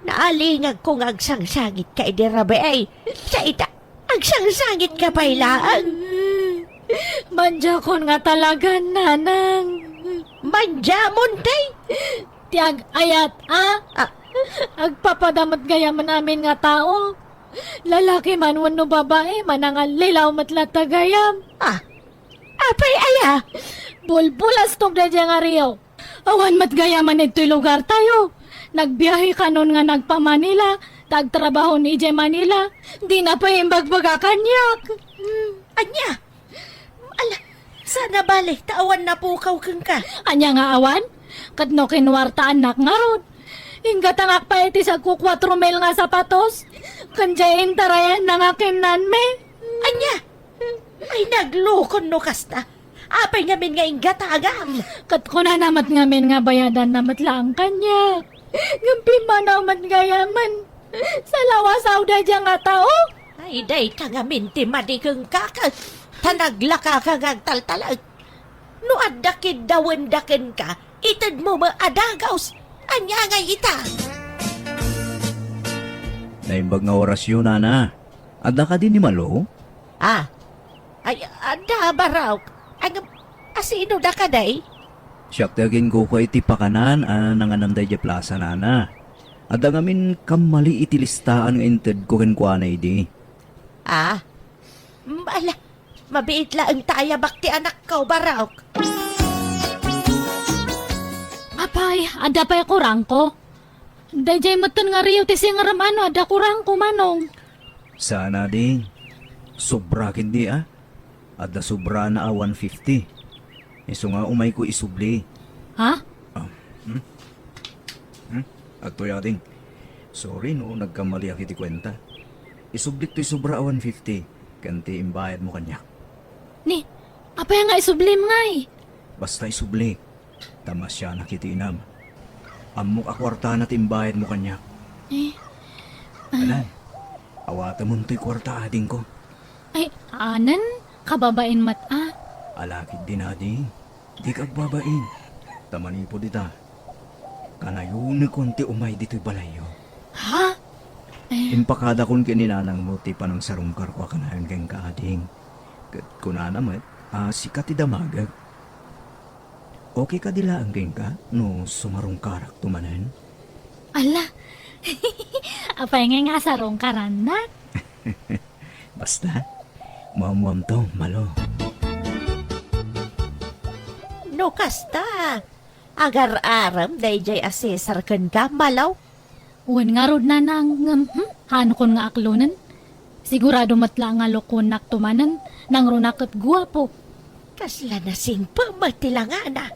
Naalingagko nga agsangsangitka idi rabii. Sa ita, agsangsangitka pay laeng. Mandiakon nga talagan, Nanang. Mandiamon, tay? Ti ag-ayat, a? Ah. Agpapada met gayam amin nga tao. Lalaki man wenno babai, manangallilaw met latta gayam. Ah. Apay aya? Bulbulastog daydiay nga Rio. Awan met gayam ditoy lugartayo. Nagbiahe kanon nga nagpa-Manila, ta agtrabaho ni idiay Manila. Dina pay imbagbaga kaniak. Ania? Ala, saan a bale, ta awan napukaw kenka. Ania nga awan? Ket no kinuartaannak ngarud, inggatangak pay iti sagko kuatro mil nga sapatos, ken diay intarayanna nga kinnanmi. Ania? Ay, naglukon no kasta. Apay ngamin nga inggatangam? Ket kunana met ngamin nga bayadanna met laeng kaniak. Ngem pimmanaw met gayamen. Salawasaw daydiay nga tao. Ay, dayta ngamin ti madi kenka, ket ta naglakaka nga agtaltalek. No adda kiddawenda kenka, itedmo met a dagus. Ania ngay ita? Naimbag nga orasyo, nana. Adda kadi ni Malo? Ah, ay, adda, Barok. Ay, asino da kadi? Siak ti aginkuko iti pakanan a nanganan daydiay plasa, nana. Adda ngamin kammali iti listaan nga intedko kenkuana idi. Ah, mm, ala, mabiit laeng ta ayabak ti anakko, Barok. Apay, adda pay kurangko? Daydiay metten nga Rio ti singerem a no adda kurangko, Manong. Saan a di. Sobra ketdi, a. Adda sobrana a one fifty. Isu nga umayko isubli. Ha? Ah, hmm? Hmm? Adtoy, ading. Sorry no nagkammaliak iti kuenta. Isublik toy sobra a one fifty, ken ti imbayadmo kaniak. Ni, apay nga isublim ngay? Basta isublik. Ta masianak iti inam. Ammok a kuartana ti imbayadmo kaniak. Eh, ah. Alan, awatemon toy kuarta, adingko. Ay, anen, kababain met a. Ala ketdin, ading. Dika agbabain. Ta manipud ita, kanayonekon ti umay ditoy balayyo. Ha? Eh. Impakadakon ken ni nanangmo ti panangsarungkarko a kanayon kenka, ading. Ket kunana met a sika ti damagek. Okay kadi laeng kenka no sumarungkarakto manen? Ala! Apay ngay nga sarungkarannak? Basta, muammuamto, Malo. No kasta, agar-arem daydiay a Cesar kenka, Malo? Wen ngarud, nanang, ngem, hmm, haanakon nga aklonen. Sigurado met la nga lokonnak to manen, nangruna ket guapo. Kasla nasingpet met ti langana.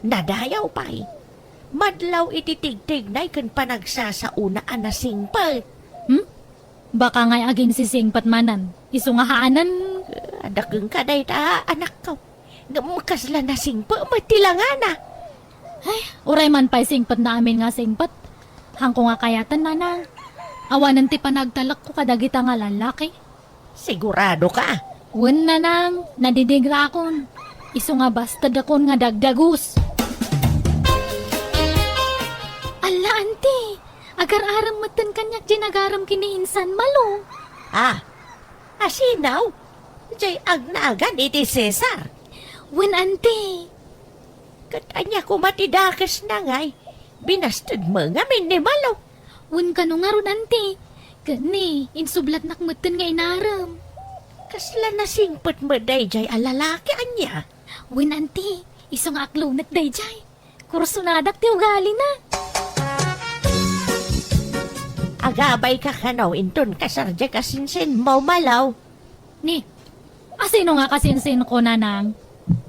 Nadayaw pay. Madlaw iti tigtignay ken panagsasaona a nasingpet. Hmm? Baka ngay aginsisingpet manen, isu nga haanen. Adda kenka dayta, anakko. Ngem kasla nasingpet met ti langana. Ay, uray man pay singpetna amin nga singpet. Haanko nga kayaten, nanang. Awanen ti panagtalekko kadagita nga lallaki. Sigurado ka? Wen, nanang, nadidigra akon. Isu nga bastedakon nga dagdagus. Alla, anti, agar-arem metten kaniak diay nagarem ken ni insan, Malo. Ah, asinaw? Diay agnagan iti Cesar? Wen, anti. Ket ania koma ti dakesna ngay? Binasted met ngamin ni Malo. Wen, kano ngarud, anti? Ket ni, insublatnak metten nga inarem. Kasla nasingpet met daydiay a lalaki, ania? Wen, anti, isu nga aklonek daydiay. Kursonadak ti ugalina. Agabayka kano inton kasar diay kasinsinmo, Malo? Ni, Asino nga kasinsinko, nanang?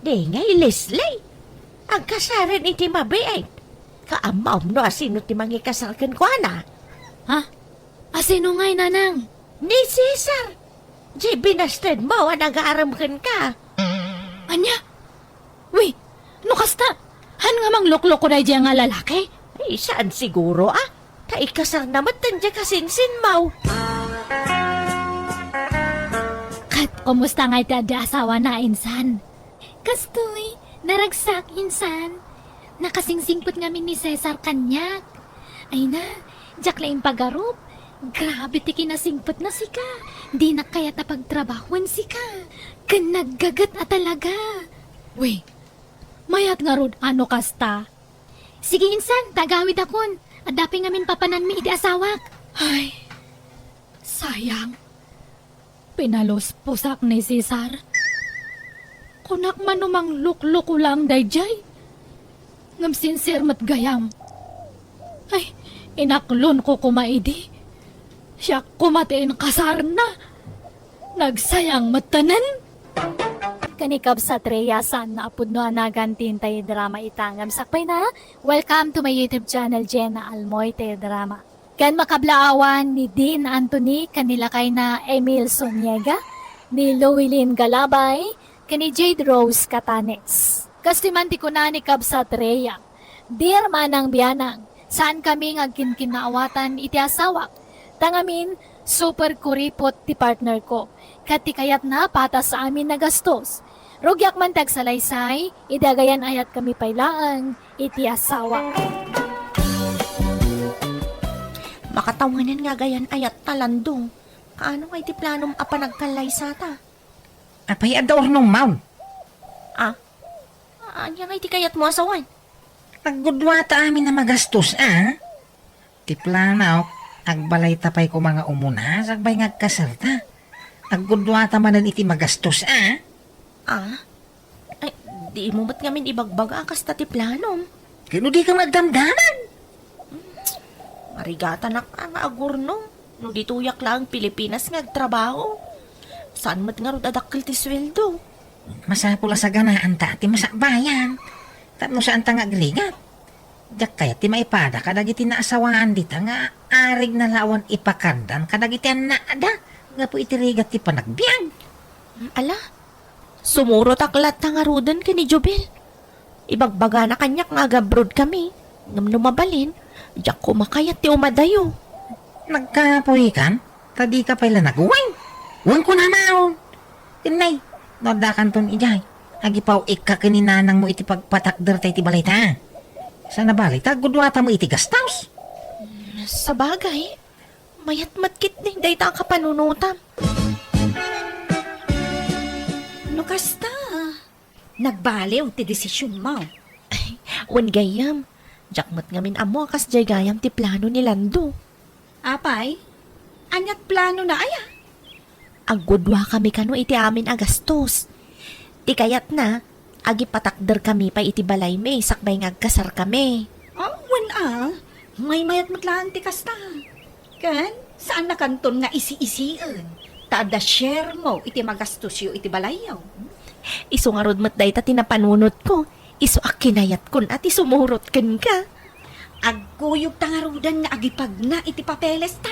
Di ngay, Leslie. Agkasaren iti mabiit. Kaammom no asino ti mangikasar kenkuana? Ha? Asino ngay, nanang? Ni Cesar. Di binastedmo a nagaarem kenka. Ania? Wi, no kasta, han nga manglukloko daydiay nga lalaki? Ay, saan siguro, ah? Ta ikasarna met daydiay kasinsinmo. Ket kumusta ngay ti adda asawana, insan? Kastoy, naragsak, insan. Nakasingsingpet ngamin ni Cesar kaniak. Ay na, diak la impagarup. Grabe ti kinasingpetna sika. Dinak kayat a pagtrabahoen sika. Ken naggaget a talaga. Wi, mayat ngarud a no kasta. Sige, insan, ta agawidakon. Adda pay ngamin papananmi iti asawak. Ay, sayang. Pinalusposak ni Cesar. Kunak man no manglukloko lang daydiay. Ngem sincere met gayam. Ay, inaklonko koma idi. Siak koma ti inkasarna. Nagsayang met tanen. Ken ni Kabsat Rhea, saan a pudno a nagan ti intay drama ita, ngem sakbayna, welcome to my YouTube channel, Jenna Almoy Teledrama. Ken makablaawan ni Dean Anthony ken ni lakayna Emil Soniega, ni Louilin Galabay, ken ni Jade Rose Catanes. Kastoy man ti kuna ni Kabsat Rhea, "Dear Manang Bianang, saan kami nga agkinkinnaawatan iti asawak. Ta ngamin, super kuripot ti partner ko. Ket ti kayatna, patas amin a gastos. Rugiak man ti agsalaysay, idi agayan-ayat kami pay laeng iti asawak." Makatawanan nga agayan-ayat ta, Lando. Kaano nga iti planom a panagkallaysata? Apay, adda urnongmo? Ah? Ania nga iti kayatmo a sawen? Aggudua ta amin a magastos, a? Ti planok, agbalayta pay koma nga umuna, sakbay nga agkasarta. Aggudua ta manen iti magastos, a? Ah? Ay, dimo met ngamin ibagbaga a kasta ti planom. Ken no dika met agdamdamag? Marigatanak a nga agurnong no ditoyak laeng Pilipinas nga agtrabaho. Saan met ngarud a dakkel ti sueldo. Masapul a saganaanta ti masakbayan. Tapno saanta nga agrigat. Diak kayat ti maipada kadagiti naasawaan dita nga arigna la awan ipakaddan kadagiti annada gapu iti rigat ti panagbiag. Ala, sumurotak latta ngaruden ken ni Jubel. Ibagbagana kaniak nga agabroad kami, ngem no mabalin, diak koma kayat ti umadayo. Nagkapuy kan? Ta dika pay la nagweng. Wen kunana, o. Ken nay, no addakanton idiay, agipaw-ikka ken ni nanangmo iti pagpatakder ta iti balayta. Sana bali, ta agguduata mo iti gastos. Sabagay, mayat met ketdi dayta a kapanunotam. No kasta, nagbaliw ti desisionmo. Wen gayam, diak met ngamin ammo a kasdiay gayam ti plano ni Lando. Apay, aniat planona aya? Aggudua kami kano iti amin a gastos. Ti kayatna, agipatakder kami pay iti balaymi sakbay nga agkasar kami. Ah, wen a, maymayat met laeng ti kasta. Ken, saannakanton nga isi-isien, ta adda sharemo iti magastosyo iti balayyo. Isu ngarud met dayta ti napanunotko, isu a kinayatkon a ti sumurot kenka. Agkuyogta ngaruden nga agipagna iti papelesta.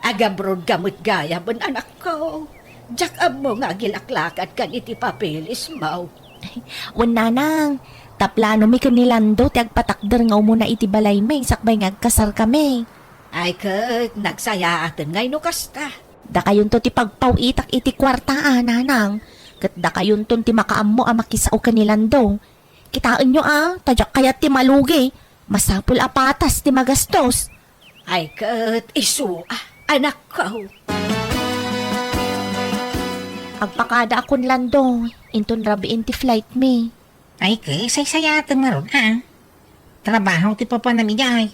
Agabroadka met gayam, anakko. Diak ammo nga agilaklakadkan iti papelesmo. Wen nanang, ta planomi ken ni Lando ti agpatakder nga umuna iti balaymi sakbay nga agkasarkami. Ay ket, nagsayaaten ngay no kasta. Dakayonto ti pagpaw-itak iti kuarta a, nanang. Ket dakayonton ti makaammo a makisao ken ni Lando. Kitaenyo a, ta diak kayat ti malugi. Masapul a patas ti magastos. Ay ket isu a, anakko. Agpakadaakon, Lando, inton rabiin ti flight mi. Ay ket, saysayaatem ngarud a. Trabaho ti papanam idiay.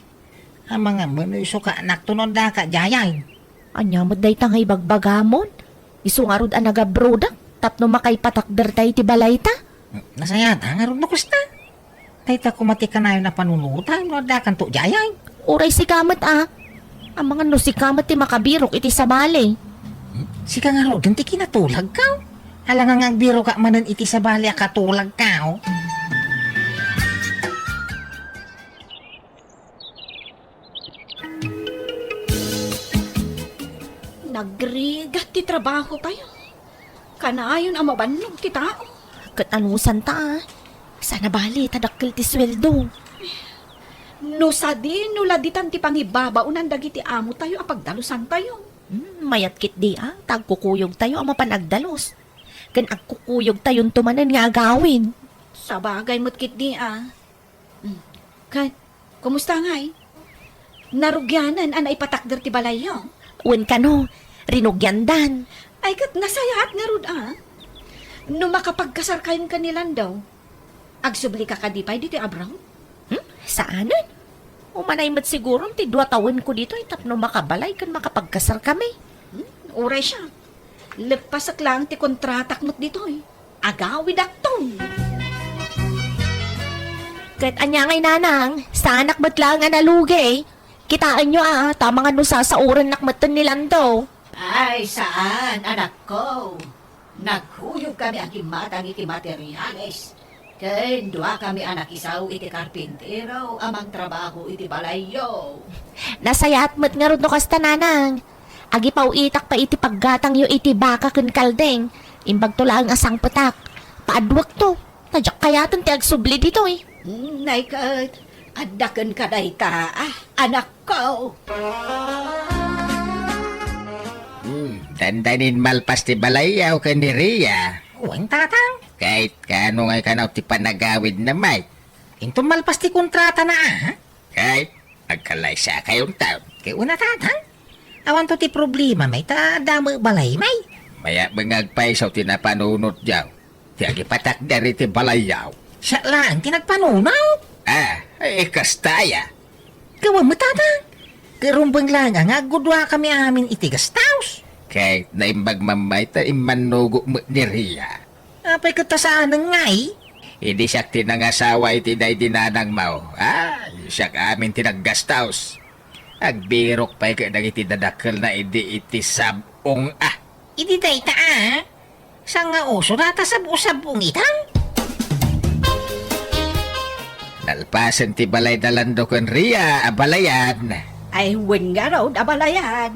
Amangan met no isu ka anakto no addaka idiay. Ania met dayta nga ibagbagamon? Isu ngarud a nagabrodak tapno makaipatakder tayo iti balayta. Nasayata ngarud no kasta. Dayta koma ti kanayon a panunotam no addakanto idiay. Uray sika met a. Amangan no sika met ti makabirok iti sabali. Sika ngaruden ti kinatulagko. Alangan nga agbiroka manen iti sabali a katulagko. Nagrigat ti trabahotayo. Kanayon a mabannog ti tao. Ket anusanta, a? Saan a bali ta dakkel ti sueldo. No sadino la ditan ti pangibabaonan dagiti amotayo a pagdalusantayo. Hmm, mayat ketdi, a, ta agkukuyogtayo a mapan agdalus. Ken agkukuyogtayonto manen nga agawid. Sabagay met ketdi, a. Hmm. Ket, kumusta ngay? Narugianen a naipatakder ti balayyo? Wen kano, rinugiandan. Ay, ket nasayaat ngarud, a. No makapagkasarkayon ken ni Lando, agsublika kadi pay ditoy abroad? Hmm? Saanen? Umanay met siguron ti dua tawenko ditoy tapno makabalay ken makapagkasarkami. Hmm? Uray siak. Leppasek laeng ti kontratak met ditoy. Agawidakton. Ket ania ngay, nanang, saanak met laeng a nalugi. Kitaenyo, a, ta amangan no sasaorennak metten ni Lando. Ay, saan, anakko. Nagkuyogkami a gimmatang iti materiales. Ken duakami a nakisaw iti karpintero a mangtrabaho iti balayyo. Nasayaat met ngarud no kasta, nanang. Agipaw-itak pay iti paggatangyo iti baka ken kaldeng. Imbagto laeng a sangpetak. Paaduekto. Ta diak kayaten ti agsubli ditoy. Hmm, nay ket, adda kenka dayta, a, anakko. Hmm, dandanin malpas ti balayyo ken ni Ria. Wen, tatang. Ket kaano ngay kano ti panagawidna, Mike? Inton malpas ti kontratana, a? Ket agkalaysakayo inton. Ket wen a, tatang. Awanto ti problema, Mike, ta adda met balay, Mike. Mayat nga agpayso ti napanunotyo. Ti agipatakder iti balayyo. Siak laeng ti nagpanunot. A, ay, kasta aya. Gapu met, tatang. Ket rumbeng laeng nga agguduakami amin iti guest house. Ket naimbag man, Mike, ta immannogok met ni Ria. Apay ket ta saanen ngay? Idi siak ti nangasawa iti daydi nanangmo, a, siak amin ti nag-guest house. Agbirok pay ket dagiti dadakkelna idi iti sab-ong, a. Idi dayta, a? Saan nga uso dayta sab-o-sab-ong ita? Nalpasen ti balay da Lando ken Ria a balayan. Ay, wen ngarud a balayan.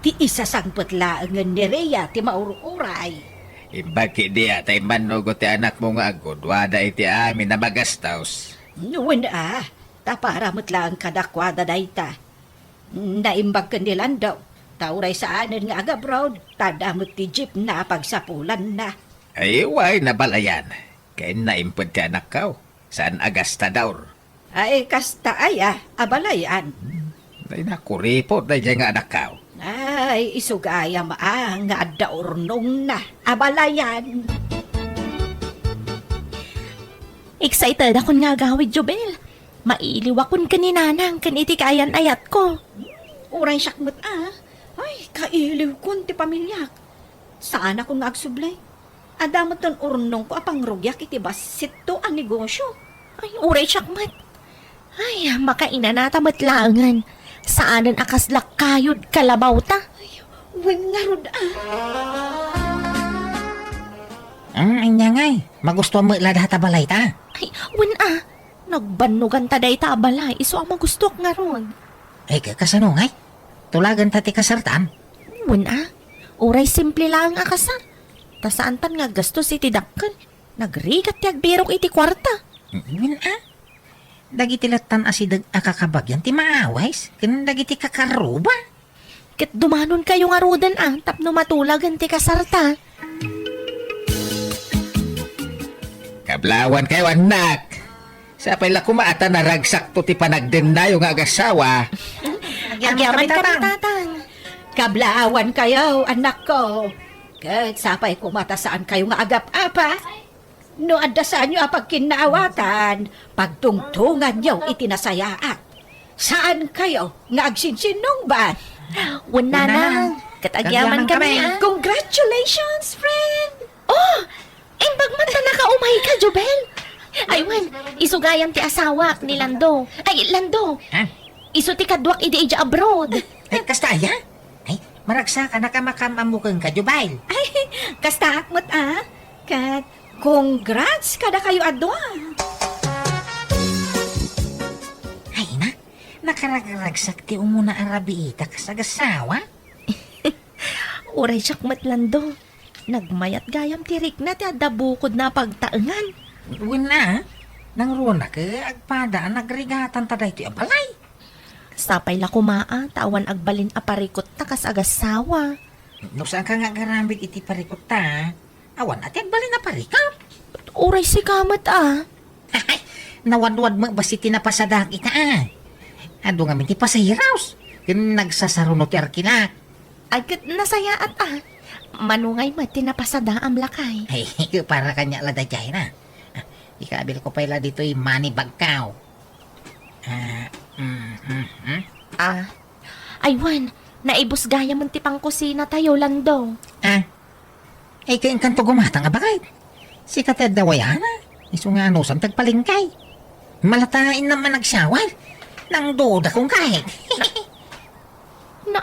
Ti isasangpet laengen ni Ria ti maur-uray. Imbag ketdi a ta immannugot ti anakmo nga agguduada iti amin a magastos. Wen a, ta para met laeng kadakuada dayta. Naimbag ken ni Lando, ta uray saanen nga agabroad, ta adda met ti jeepna a pagsapulanna. Ay, wen a balayan. Ken naimped ti anakko. Saan a gastador. Ay, kasta aya, a balayan. Ay, nakuripot daydiay nga anakko. Ay, isu gayam a nga adda urnongna, a balayan. Excited akon nga agawid, Jubel. Mailiwakon ken ni Nanang ken iti kaayan-ayatko. Uray siak met a. Ay, kailiwkon ti pamiliak. Saanakon nga agsubli. Adda metten urnongko a pangrugiak iti bassitto a negosyo. Ay, uray siak met. Ay, makainanata met laengen. Saanen a kasla kayod kalabawta. Ay, wen ngarud a. Ang anya ngay, magustuhan met la dayta balayta. Ay, wen a. Nagbannoganta dayta a balay, isu a magustuak ngarud. Ay, ka-, kasano ngay? Tulaganta ti kasartam? Wen a. Uray simple laeng a kasar. Ta saantan nga aggastos iti dakkel. Nagrigat ti agbirok iti kuarta. Wen a. Dagiti lattan a sideg a kakabagian ti maawis ken dagiti kakarruba. Ket dumanonkayo ngaruden a tapno matulagen ti kasarta. Kablawankayo, annak. Sapay la koma a ta naragsakto ti panagdennayo nga agasawa. Agyaman kami, Tatang. Kablawankayo, annakko. Ket sapay koma ta saankayo nga agap-apa. No adda saanyo a pagkinnaawatan, pagtungtonganyo iti nasayaat. Saankayo nga agsinsinnungbat. Wen, Nanang. Ket agyaman kami, a. Congratulations, friend! Oh! Imbag man ta nakaumayka, Jubel! Ay, wen, isu gayam ti asawak ni Lando. Ay, Lando! Ha? Isu ti kaduak idi idiay abroad. Ay, kasta aya? Ay, Maragsakanak a makaam-ammo kenka, Jubel. Ay, kastaak met a. Ket congrats kadakayo a dua. Ay na, nakaragragsak ti umuna a rabiita kas agassawa. Uray siak met, Lando. Nagmayat gayam ti rikna ti adda bukodna a pagtaengan. Wen a, nangrunak, eh, agpada a nagrigatanta daytoy a balay. Sapay la koma a ta awan agbalin a parikutta kas agassawa. No saanka nga agaramid iti parikutta, awan a ti agbalin a parikut. Uray sika met a. Nawadwad met bassit ti napasadaak ita a. Adu ngamin ti pasahiraos, ken nagsasaruno ti arkilak. Ay, ket nasayaat a. Mano ngay met ti napasadaam, lakay? Ay, para kaniak la daydiay na. Ah, ikabilko pay la ditoy money bagko. Ah, mm, mm, mm. Ah, ay wen, naibus gayam ti pangkusinatayo, Lando. Ah, ay, kainkanto gumatang a baket. Sika ti adda wayana. Isu nga anusam ti agpalengke. Malatainna man agsawat. Nangduda kong kahit. Na,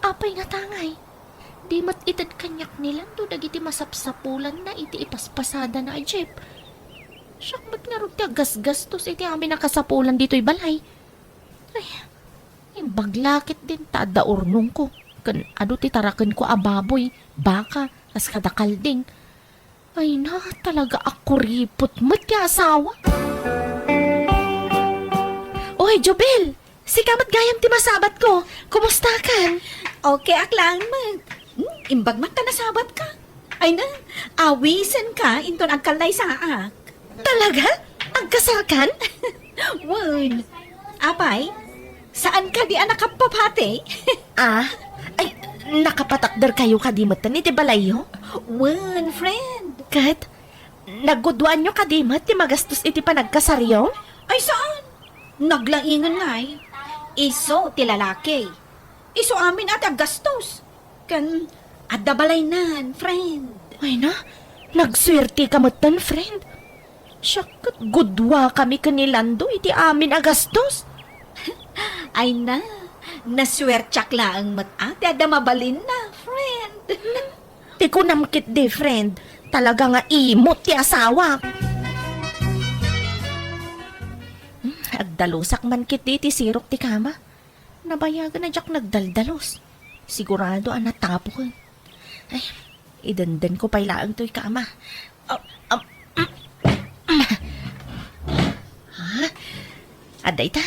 apay nga tangay? Di met ited kaniak ni Lando dagiti masapsapulanna iti ipaspasadana a jeep. Siak met ngarud ti aggasgastos iti amin a kasapulan ditoy balay. Ay, imbag la ketdin ta adda urnongko, ken adu ti tarakenko a baboy, baka, kas kada kalding. Ay na, talaga a kuripot met ti asawa. Oy, Jubel! Sika met gayam ti masabatko. Kumustakan? Okay ak laeng met. Hmm, imbag met ta nasabatka. Ay na, awisenka inton agkallaysaak. Talaga? Agkasarkan? Wen. Apay, saan kadi a nakapapati? Ah? Ay, nakapatakderkayo kadi metten iti balayyo? Wen, friend. Ket, nagguduanyo kadi met ti magastos iti panagkasaryo? Ay, saan? Naglaingen ngay. Isu ti lalaki. Isu amin a ti aggastos. Ken adda balaynan, friend. Ay na, nagsuerteka metten, friend. Siak ket gudua kami ken ni Lando iti amin a gastos. Ay na, nasuertiak laeng met a ti adda mabalinna, friend. Ti kunam ketdi, friend, talaga nga imot ti asawak. Hmm, agdalusak man ketdi ti sirok ti kama. Nabayagan a diak nagdaldalos. Sigurado a natapoken. Ay, idendenko pay laeng toy kama. Ah, ah, ha? Adda ita.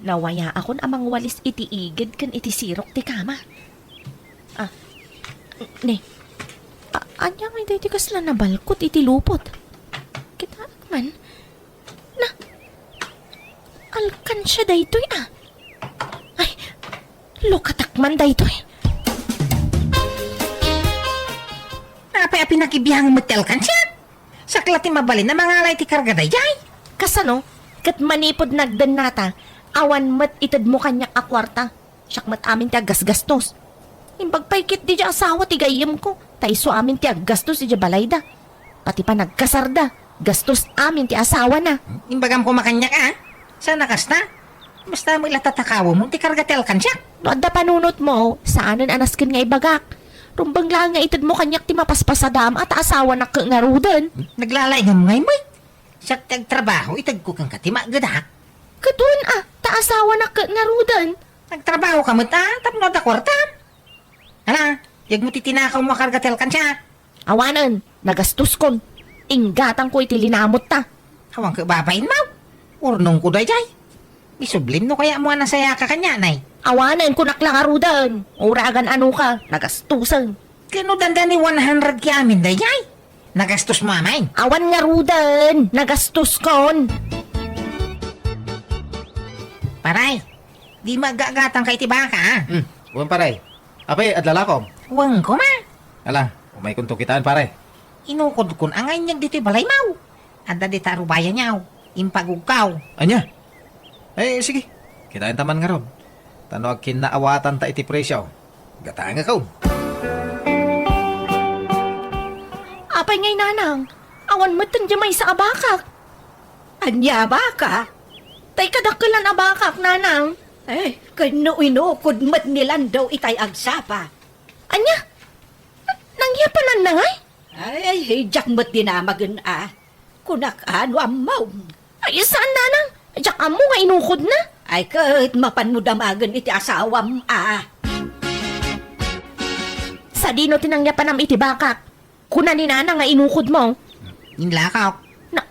Nawayaakon a mangwalis iti igid ken iti sirok ti kama. Ah, ne. A-, ania ngay daytoy kasla nabalkot iti lupot? Kitaek man. Na, alkansia daytoy a. Ay, lukatak man daytoy. Apay a pinakibiangem met ti alkansia? Sakla ti mabalin a mangala iti karga daydiay. Kasano? Ket manipud nagdennata, awan met itedmo kaniak a kuarta. Siak met amin ti aggasgastos. Imbag pay ketdi ti asawa ti gayyemko, ta isu amin ti aggastos idiay balayda. Pati panagkasarda, gastos amin ti asawana. Imbagam koma kaniak a, saan a kasta? Basta met la tatakawem ti karga ti alkansiak. No adda panunotmo, saanen a nasken nga ibagak. Rumbeng laeng nga itedmo kaniak ti mapaspasadaam a ta asawanak ket ngaruden. Naglalaingam ngay met. Siak ti agtrabaho, itedko kenka ti maagedak. Ket wen a, ta asawanak ket ngaruden. Nagtrabaho ka met a, tapno adda kuartam. Ala, yegmo ti tinakawmo a karga ti alkansia. Awanen, nagastoskon. Inggatangko iti linamotta. Awan ket babain, maw. Urnongko daydiay. Isublim no kayatmo a nasayaka kanianay. Awanen, kunak la ngaruden. Uray agan-anoka, nagastosen. Ket no dandani one hundred ti amin daydiay, nagastosmo amin. Awan ngaruden, nagastoskon. Paray, di maaggatangka iti baka, a? Hmm, wen, paray. Apay, adlalakom? Wen koma. Ala, umaykonto kitaen, paray. Inukodkon a nga inyag ditoy balaymaw. Adda dita a rubayanyaw. Impagugkaw. Ania? Eh, sige. Kitaenta man ngarud. Ta no agkinnaawatanta iti presio, gatangekon. Apay ngay, nanang? Awan metten diay maysa a bakak. Ania a baka? Tay kadakkelan a bakak, nanang. Eh, ken no inukod met ni Lando itay agsapa. Ania? Nangyapananna ngay? Ay, diak met dinamagen a. Kunak a no ammom. Ay, saan, nanang? Diak ammo nga inukodna. Ay, ket mapanmo damagen iti asawam a. Sadino ti nangyapanam iti bakak? Kuna ni nanang nga inukodmo. Inlakok. Na,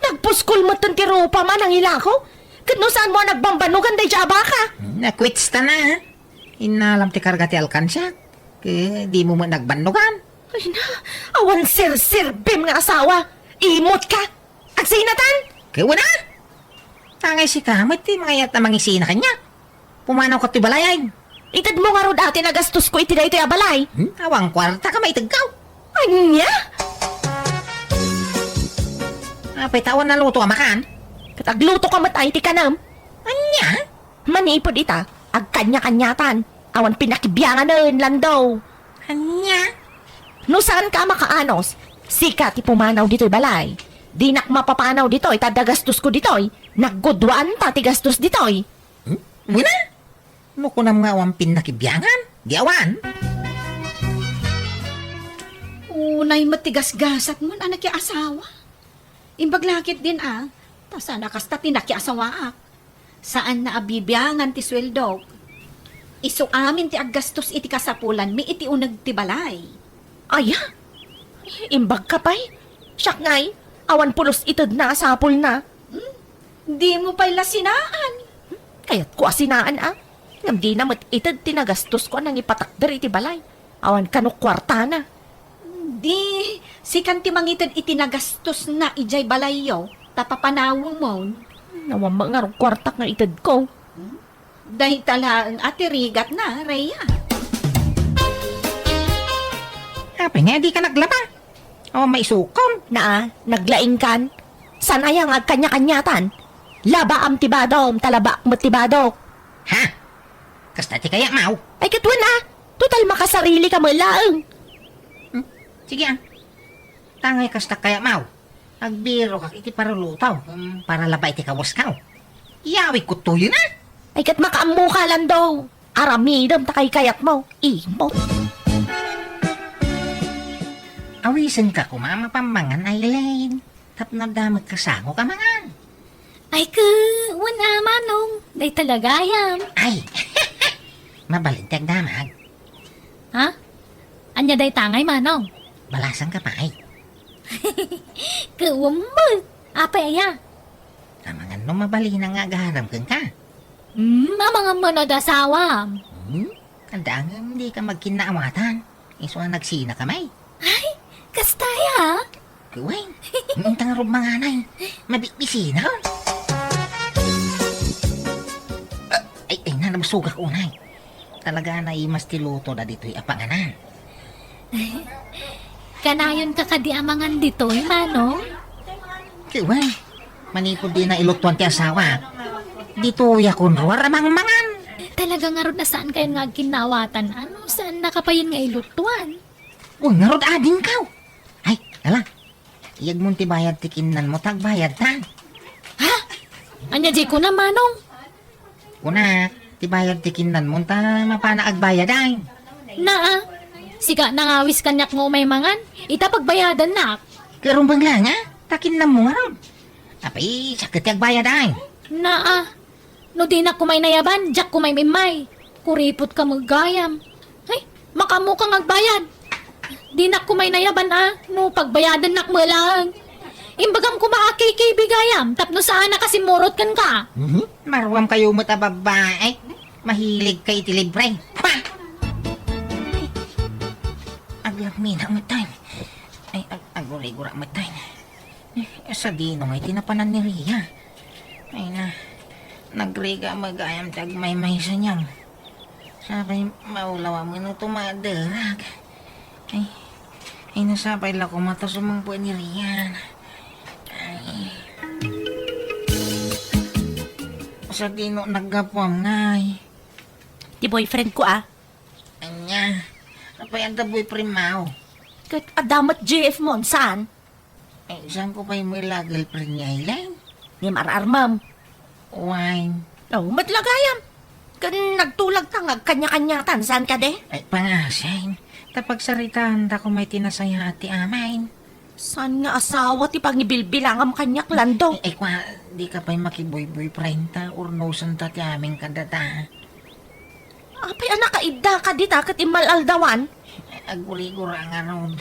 nagpuskol metten ti rupam a nangilako? Ket no saanmo a nagbanbannugan daydiay a baka? Nakwitsta na. Innalam ti karga ti alkansiak. Ket dimo met nagbannugan. Ay na, awan serserbim nga asawa. Imot ka. Agsinatan? Ket wen a? Tangay sika met ti mangayat a mangisina kaniak. Pumanaw ka ti balay, ay. Itedmo ngarud a ti nagastosko iti daytoy a balay. Hmm? Awan kuarta ka maitedko. Ania? Apay ta awan naluto a makan? Ket agluto ka met ay ti kanam. Ania? Manipud ita, agkanya-kanyatan. Awan pinakibianganen, Lando. Ania? No saan ka a makaanos, sika ti pumanaw ditoy balay. Dinak mapapanaw ditoy, ta adda gastosko ditoy. Nagguduanta ti gastos ditoy. Hmm? Wen a? No kunam nga awan pinakibiangan, di awan. Unay met ti gasgasatmon a nakiasawa. Imbag la ketdin a, ta saan a kasta ti nakiasawaak. Saan na a bibiangan ti sueldok. Isu amin ti aggastos iti kasapulanmi iti uneg ti balay. Aya? Imbag ka pay? Siak ngay, awan pulos itedna a sapulna. Hmm? Dimo pay la sinaan. Kayatko a sinaan a. Ngem dina met ited ti nagastosko a nangipatakder iti balay. Awan kano kuartana. Di, sikan ti mangited iti nagastosna idiay balayyo, ta papanawemon. Awan met ngarud kuartak nga itedko. Hmm? Dayta laeng a ti rigatna, Rhea. Apay nga dika naglaba? Awan maisukom. Naa, naglaingkan. Saan aya nga agkanya-kanyatan? Labaam ti badom, ta labaak met ti badok. Ha? Kasta ti kayatmo? Ay, ket wen a. Total, makasarilika met laeng. Hmm? Sige a. Tangay kasta kayatmo. Agbirokak iti paruluto, hmm, para labaw iti kawasko. Iyawidko toyen a. Ay, ket makaammoka, Lando. Aramidem ta kaykayatmo. Imot. Awisenka koma a mapammangan, Aileen. Tapno adda met kasango a mangan. Ay, ket wen a, Manong. Dayta la gayam. Ay, mabalin ti agdamag. Ha? Ania dayta ngay, Manong? Balasanka pay. Ket wen met. Apay aya? Amangan no mabalin nga agaram kenka. Hmm, amangan met no adda asawam. Hmm? Adda ngem dika magkinnaawatan. Isu a nagsinaka met. Ay, kasta aya? Wen, inta ngarud mangan ay. Mabisbisin. Ay, ay, na, nabusogak unay. Talaga a naimas ti lutoda ditoy a panganan. Kanayonka kadi a mangan ditoy, Manong? Ket wen, manipud dina ilutoan ti asawa. Ditoy a kunruar a mangmangan. Talaga ngarud a saankayon nga agkinnaawatan, a no saannaka payen nga ilutoan? Wen ngarud adingkaw. Ay, ala. Iyegmon ti bayad ti kinnanmo ta agbayadtan. Ha? Ania diay kunam, Manong? Kunak, ti bayad ti kinnanmo ta mapanak agbayad ay. Naa, sika nangawis kaniak nga umay mangan, ita pagbayadannak. Ket rumbeng laeng a, ta kinnanmo ngarud. Apay, siak ket ti agbayad ay. Naa, no dinak koma inayaban, diak koma im-immay. Kuripotka met gayam. Ay, makaammoka nga agbayad. Dinak koma inayaban a, no pagbayadannak met laeng. Imbagam koma a K K B gayam, tapno saannak a simmurot kenka. Mhm. Maruamkayo met a babbai. Mahiligka iti libre. Pah! Aglakmina met tayo. Ay, ag-, agurigura met tayo. Eh, sadino ngay ti napanan ni Ria? Ay na, nagrigat met gayam ti agmaymaysa niya. Sapay maulawam nga no tumaderag. Ay, ay, nasapay la koma ta sumangpet ni Ria. Ay. Sadino naggapuam ngay? Ti boyfriend ko, a. Ania? Apay adda boyfriend mo? Ket adda met J F mo, saan? Eh, saanko pay met la girlfriend ni Aileen? Ngem ar-armem. Wine. Oh, met la gayam. Ken nagtulagta nga agkanya-kaniatan, saan kadi? Ay, pangasim. Ta pagsaritaanta koma iti nasayaat ti amin. Saan nga asawa ti pangibilbilangam kaniak, Lando? Ay, ay, kwa, di ka pay makiboy-boyfriend ta, urnosenta ti amin kadata. Apay a nakaidda ka dita ket immal-aldawan? Ay, agurigura ngarud.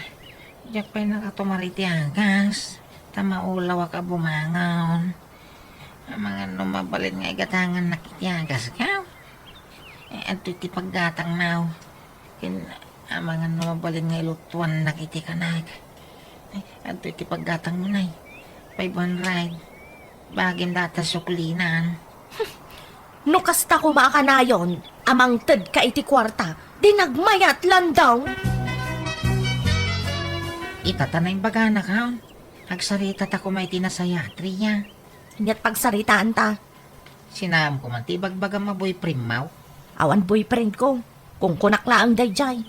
Diak pay nakatumar iti agas, ta maulawak a bumangon. Amangan no mabalin nga igatangannak iti agaska? Eh, adtoy ti paggatangna. Ken amangan no mabalin nga iluttuannak iti kanak. Eh, adtoy ti paggatangmo, nay. Five hundred. Bagim data suklinan. No kasta koma a kanayon, a mangted ka iti kuarta, di nagmayat, Lando. Ita ta naimbaganak, ha? Agsarita ta koma iti nasayaat, Ria. Ania't pagsaritaanta? Sinaam ko man ti ibagbagam a boyfriend mo? Awan boyfriend ko. Kunkunak laeng daydiay.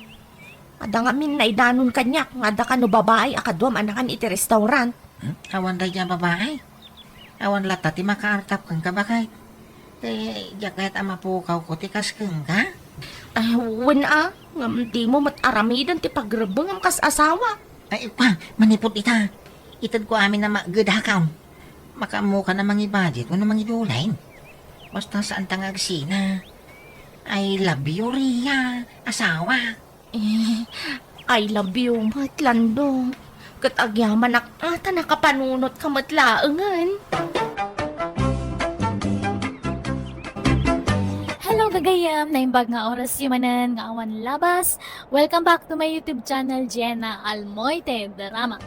Adda ngamin naidanon kaniak nga adda kano babai a kaduam a nakan iti restaurant. Hmm? Awan daydiay a babai? Awan latta ti makaartap kenka, baket? Ti, diak kayat a mapukawko ti kas kenka? Ah, wen a, ngem dimo met aramiden ti pagrebbengam kas asawa. Ay, pa, manipud ita. Itedko amin a makgedakam. Makaammokan a mangi-budget wenno mangidulay. Basta saanta nga agsina. I love you, Ria, asawa. Eh, I love you met, Lando. Ket agyamanak a ta nakapanunotka met laengen. Hello, gagayam! Naimbag nga orasyo manen nga awan labas. Welcome back to my YouTube channel, Jenna Almoite Drama.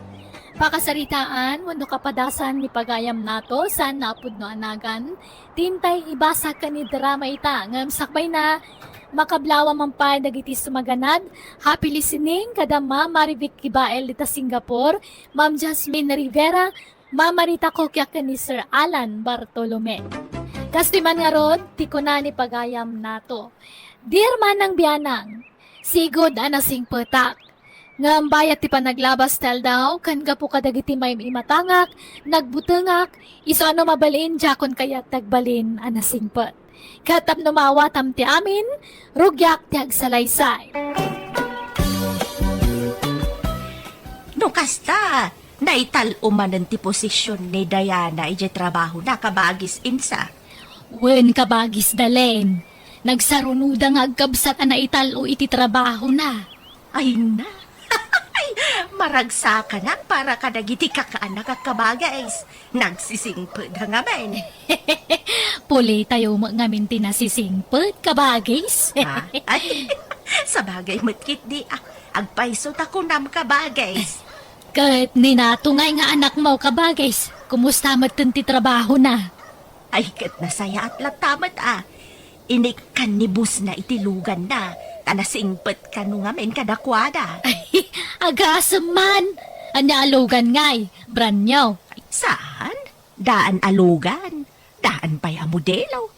Pakasaritaan wenno kapadasan ni pagayamnato, saan nga pudno a nagan, ti intay ibasa ken idrama ita, ngem sakbayna, makablawam man pay dagiti sumaganad. Happy listening kada Ma'am Marivic Kibael dita Singapore, Ma'am Jasmine Rivera, Ma'am Marita Coquia ken ni Sir Alan Bartolome. Kastoy man ngarud ti kuna ni pagayamnato. Dear Manang Bianang, sigud a nasingpetak. Ngem bayat ti panaglabas ti aldaw, ken gapu kadagiti maim-imatangak, nagbutengak, isu a no mabalin, diakon kayat ti agbalin a nasingpet. Ket tapno maawatam ti amin, rugiak ti agsalaysay. No kasta, naital-o manen ti posisyon ni Diana idiay trabahona, kabagis Insa. Wen, kabagis Dalen. Nagsarunoda nga agkabsat a naital-o iti trabahona. Ay na. Maragsakanak para kadagiti kakaanak a kabagis. Nagsisingpetda ngamin. Pulitayo met ngamin ti nasisingpet, kabagis. Ah, ay, sabagay met ketdi, ah, agpayso ta kunam, kabagis. Ket ni Nato ngay nga anakmo, kabagis, kumusta metten ti trabahona? Ay, ket nasayaat latta met, ah. Inikkan ni bossna iti luganna, ta nasingpet kano ngamin kadakuada. Ay, agasem man! Ania a lugan ngay? Brand new? Saan? Daan a lugan. Daan pay a modelo.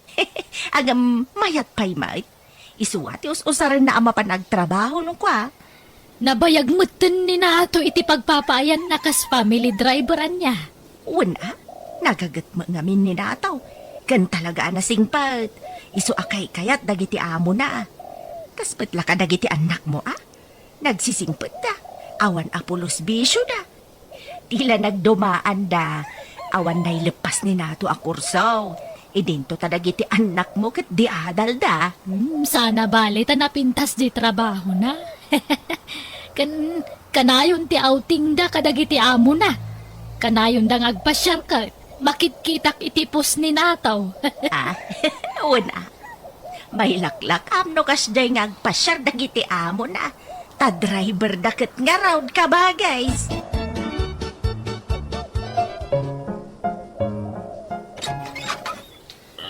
Ngem mayat pay met. Isu a ti us-usarenna a mapan agtrabaho, no kua. Nabayag metten ni Nato iti pagpapaayanna kas family driver, ania? Wen a, nagaget met ngamin ni Nato. Ken talaga a nasingpet. Isu a kaykayat dagiti amona. Kas met la kadagiti annakmo, a? Nagsisingpetda. Awan a pulos bisioda. Ti la nagdumaanda, awan naileppas ni Nato a kurso. Idinto ta dagiti annakmo ket di adalda. Hmm, sana bale ta napintas di trabahona. Ken kanayon ti outingda kadagiti amona. Kanayonda nga agpasiar ket makitkitak iti post ni Nato. Ah, wen a. Mailaklakam no kasdiay nga agpasiar dagiti amona. Ta driverda ket ngarud, kabagis.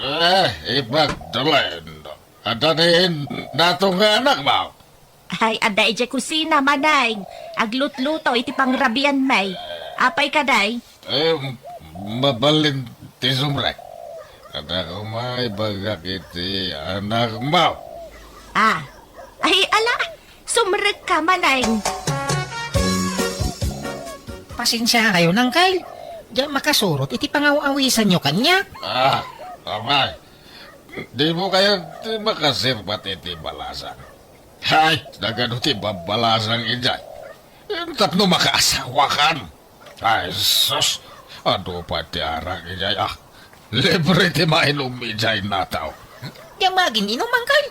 Eh, ipagdalen. Adda ni Nato nga anakmo? Ay, adda idiay kusina, Manay. Aglutluto iti pangrabianmi. Apay kadi? Eh, mabalin ti sumrek. Adda koma ibagak iti anakmo. Ah. Ay, ala, sumrekka, Manay. Pasensiakayon, Angkel. Diak makasurot iti pangaw-awisanyo kaniak. Ah, apay. Dimo kayat ti makasirbat iti balasang? Hay, nagano ti babbalasang idiay? Tapno makaasawakan? Ay, sus! Adu pay ti arak idiay, ah. Libre ti mainum idiay nataw. Diak magin-inum, Angkel.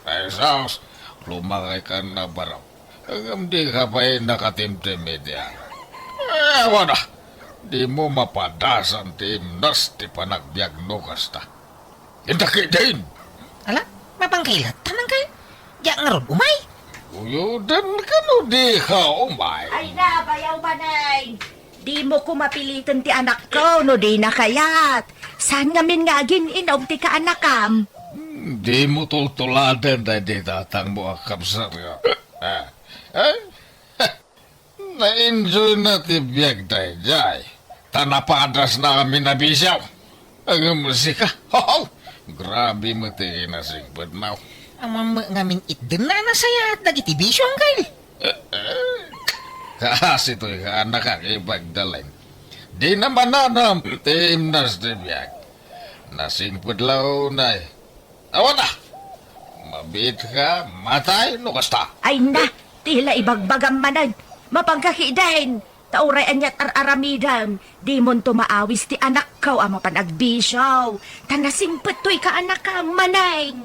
Ay, sus! Lumakay ka na, Barok. Ngem di ka pay nakatimtim iti arak. Eh, awan a! Dimo mapadasan ti imnas ti panagbiag no kasta. Inta ketdin! Ala, mapangkailat, Angkel. Diak ngarud umay. Uyodan kano di ka umay. Ay na, bayaw, Maneng. Dimo ko mapiliten ti anakko no dina kayat. Saan ngamin nga agin-inum ti kaanakam? Hmm, dimo tultuladen daydi tatangmo a kabsat nga. Ah, eh? Na-enjoyna ti biag daydiay, ta napadasna amin a bisio. Ngem sika, haw! Grabe met ti kinasingpetmo. Ammom met ngamin itdenna a nasayaat dagiti bisio, Angkel. Eh, eh. Kaasi toy kaanakak, Ipag Dalin. Dina mananam ti imnas ti biag. Nasingpet la unay. Awan a! Mabiit ka, matay no kasta. Ay na, ti la ibagbagam manen. Mapangkakiden. Ta uray aniat ar-aramidem, dimonto maawis ti anakko a mapan agbisio. Ta nasingpet toy kaanakam, Maneng.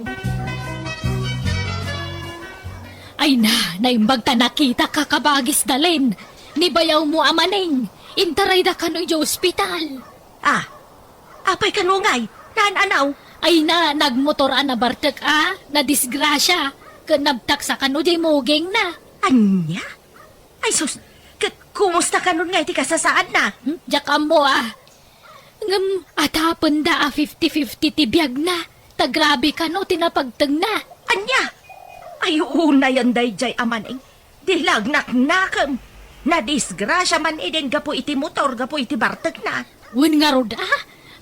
Ay na, naimbag ta nakitaka, kabagis Dalin. Ni bayawmo a Maneng, intarayda kano idiay ospital. Ah, apay kano ngay? Naan-anaw? Ay na, nagmotor a nabartek a, nadisgrasia, ket nabtaksa kano diay mugingna. Ania? Ay sus, ket kumusta kanon ngay ti kasasaadna? Hmm? Diak ammo a. Ngem adda pay a fifty fifty ti biagna, ta grabe kano ti napagtengna. Ania? Ay, unayen daydiay a Maneng. Di la agnaknakem. Nadisgrasia man idi gapu iti motor, gapu iti bartekna. Wen ngarud a?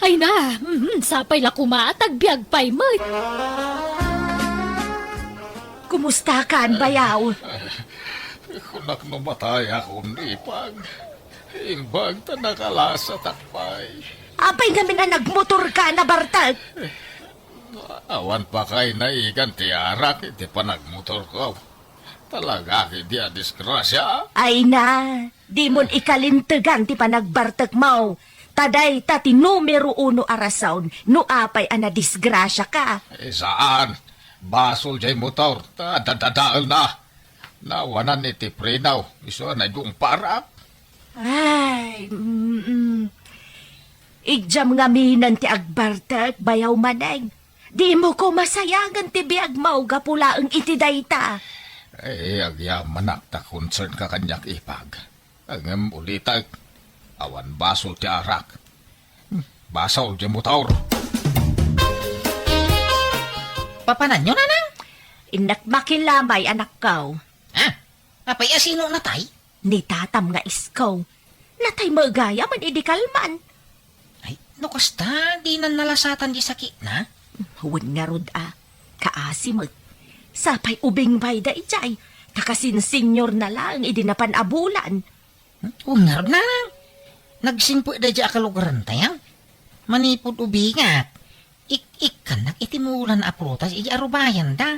Ay na, mhm, sapay la koma ta agbiag pay met. Kumustakan, bayaw? Kunak no matayakon, Ipag. Imbag ta nakalasatak pay. Apay ngamin a nagmotorka a nabartek? Awan pay naigan ti arak iti panagmotorko. Talaga ketdi a disgrasia. Ay na, dimon ikalintegan ti panagbartekmo. Ta dayta ti numero uno a rason no apay a nadisgrasiaka. Eh, saan? Basol diay motor, ta dadadaelna. Naawanan iti preno, isu a naidungparak. Ay, mm, mm. Idiam ngaminen ti agbartek, bayaw Maneng. Dimo koma sayangen ti biagmo gapu laeng iti dayta. Eh, agyamanak ta concernka kaniak, Ipag. Ngem ulitek, awan basol ti arak. Hmm, basol diay motor. Papananyo, nanang? Innak makilamay, anakko. Ha? Apay a sino natay? Ni tatam nga isko. Natay met gayam idi kalman. Ay, no kasta, dinan nalasatan diay sakitna? Wen ngarud a, kaasi met. Sapay ubing pay daydiay, ta kasin-seniorna laeng idi napan a bulan. Hmm? Wen ngarud, nanang. Nagsingpet daydiay a kalugaranta. Manipud ubingak, ik-ikkannak iti mulan a prutas idi arubayanda.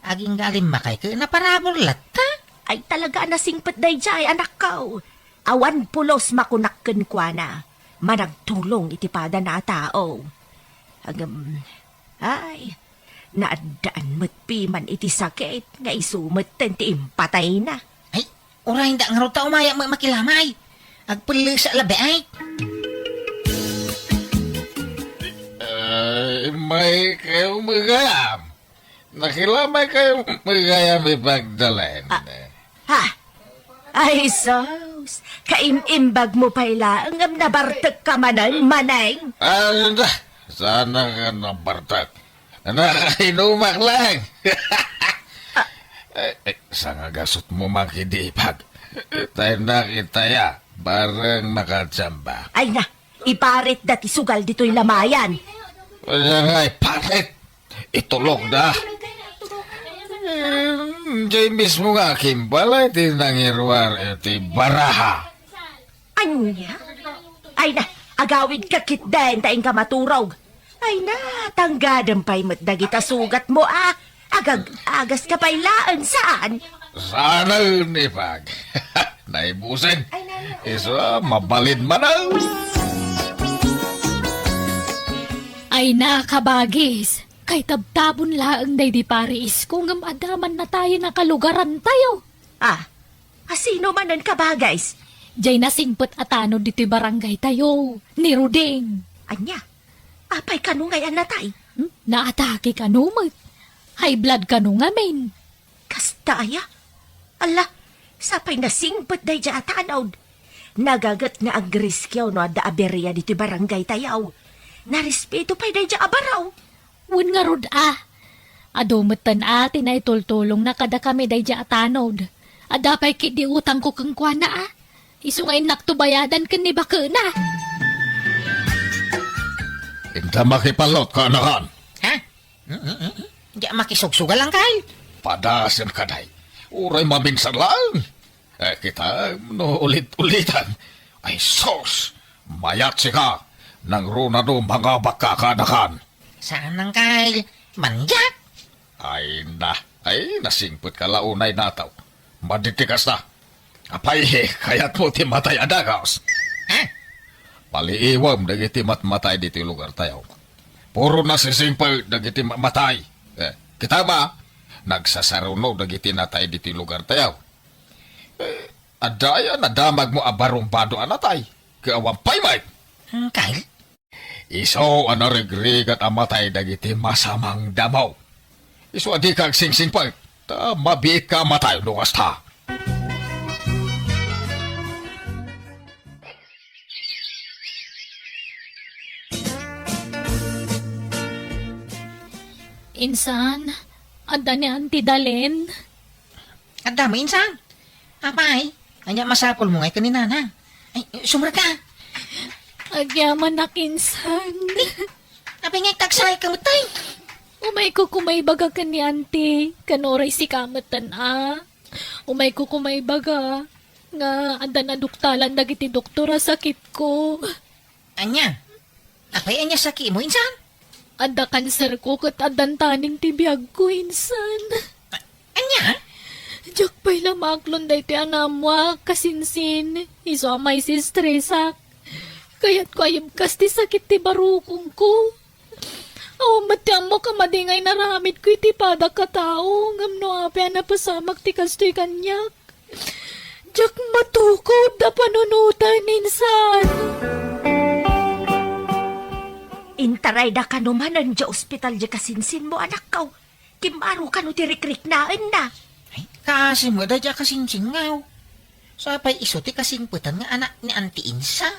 Agingga a limmakay ket naparabur latta. Ay, talaga a nasingpet daydiay, anakko. Awan pulos makunak kenkuana. Managtulong iti padana a tao. Agam, ay, naaddaan met piman iti sakit nga isu metten ti impatayna. Ay, urayenda ngarud ta umayak met makilamay. Agpellesa labi ay. Eh, may kayo magayam. Nakilamay kayo magayam, Ipag Dalin. Ah, ha? Ay, sus! Kaim-imbag mo pay laeng ngem nabartek ka manen, Maneng? Ah, sanda. Sana ka nabartek. Nakainumak lang. Eh, eh, sangagasot mo man kidi, Ipag. Tayo nakitaya, bareng makachamba. Ay na, iparitda ti sugal ditoy lamayan. Wala nga iparit. Itulokda. Eh, diay mismo nga akimbalay ti nangiruar iti baraha. Ania? Ay na, agawidka ketdin ta inka maturog. Ay na, tanggadem pay met dagita sugatmo a. Agag-agas ka pay laeng, saan? Saanen, Ipag. Naibusen. Ay, nana. Isu a, mabalin manen. Ay na, kabagis. Kay tabtabon laeng daydi pariisko ngem adda man natayen a kalugarantayo. Ah, asino manen, kabagis? Jay nasingpet a tanod ditoy barangaytayo, ni Ruding. Ania? Apay kano ngay a natay? Hmm? Naatake kano met. High blood kano ngamin. Kasta aya? Ala, sapay nasingpet daydiay a tanod. Nagaget nga agriskiaw no adda aberia ditoy barangaytayo. Narespeto pay daydiay a baro. Wen ngarud a. Adu metten a ti naitultulongna kadakami daydiay a tanod. Adda pay ketdi utangko kenkuana a. Isu nga innakto bayadan ken ni bakena. Inta makipallot, kaanakan. Ha? Mm, mm, mm. Diak makisugsugal, Angkel. Padasem kadi. Uray maminsan laeng. Eh, kita, no ulit-ulitan. Ay, sus! Mayat sika! Nangruna no mangabakka, kaanakan. Saan, Angkel? Manyak? Ay na, ay, nasingpet ka la unay, nataw. Madi ti kasta. Apay, kayatmo ti matay a dagus? Ha? Paliiwem dagiti matmatay ditoy lugartayo. Puro nasisingpet dagiti matmatay. Eh, kita ba? Nagsasaruno dagiti natay ditoy lugartayo. Eh, adda aya nadamagmo a barumbado a natay? Ket awan pay met. Angkel? Isu a narigrigat a matay dagiti masamang damo. Isu a dika agsingsingpet, ta mabiitka a matay no kasta. Insan, adda ni Auntie Dalen? Adda met, insan. Apay, ania masapulmo ngay ken ni Nanang? Ay, sumrek ka. Agyamanak, insan. Apay nga agtagsayka met, tay? Umayko koma ibaga ken ni Auntie, ken uray sika metten a. Umayko koma ibaga nga adda naduktalan dagiti doktor a sakitko. Ania? Apay, ania sakitmo, insan? Adda kanserko ket addan taning ti biagko, insan. A-, ania? Diak pay la maaklon daytoy a naammoak, kasinsin. Isu a maisistresak. Kayatko a ibkas ti sakit ti barukongko. Awan met ti ammok a madi nga inaramidko iti padak a tao, ngem no apay a napasamak ti kastoy kaniak? Diak matukod a panunoten, insan. Intarayda kano manen idiay ospital diay kasinsinmo, anakko. Kimmaro kano ti rikriknaenna. Ay, kaasi met daydiay a kasinsinko. Sapay isu ti kasingpetan nga anak ni Auntie Insa.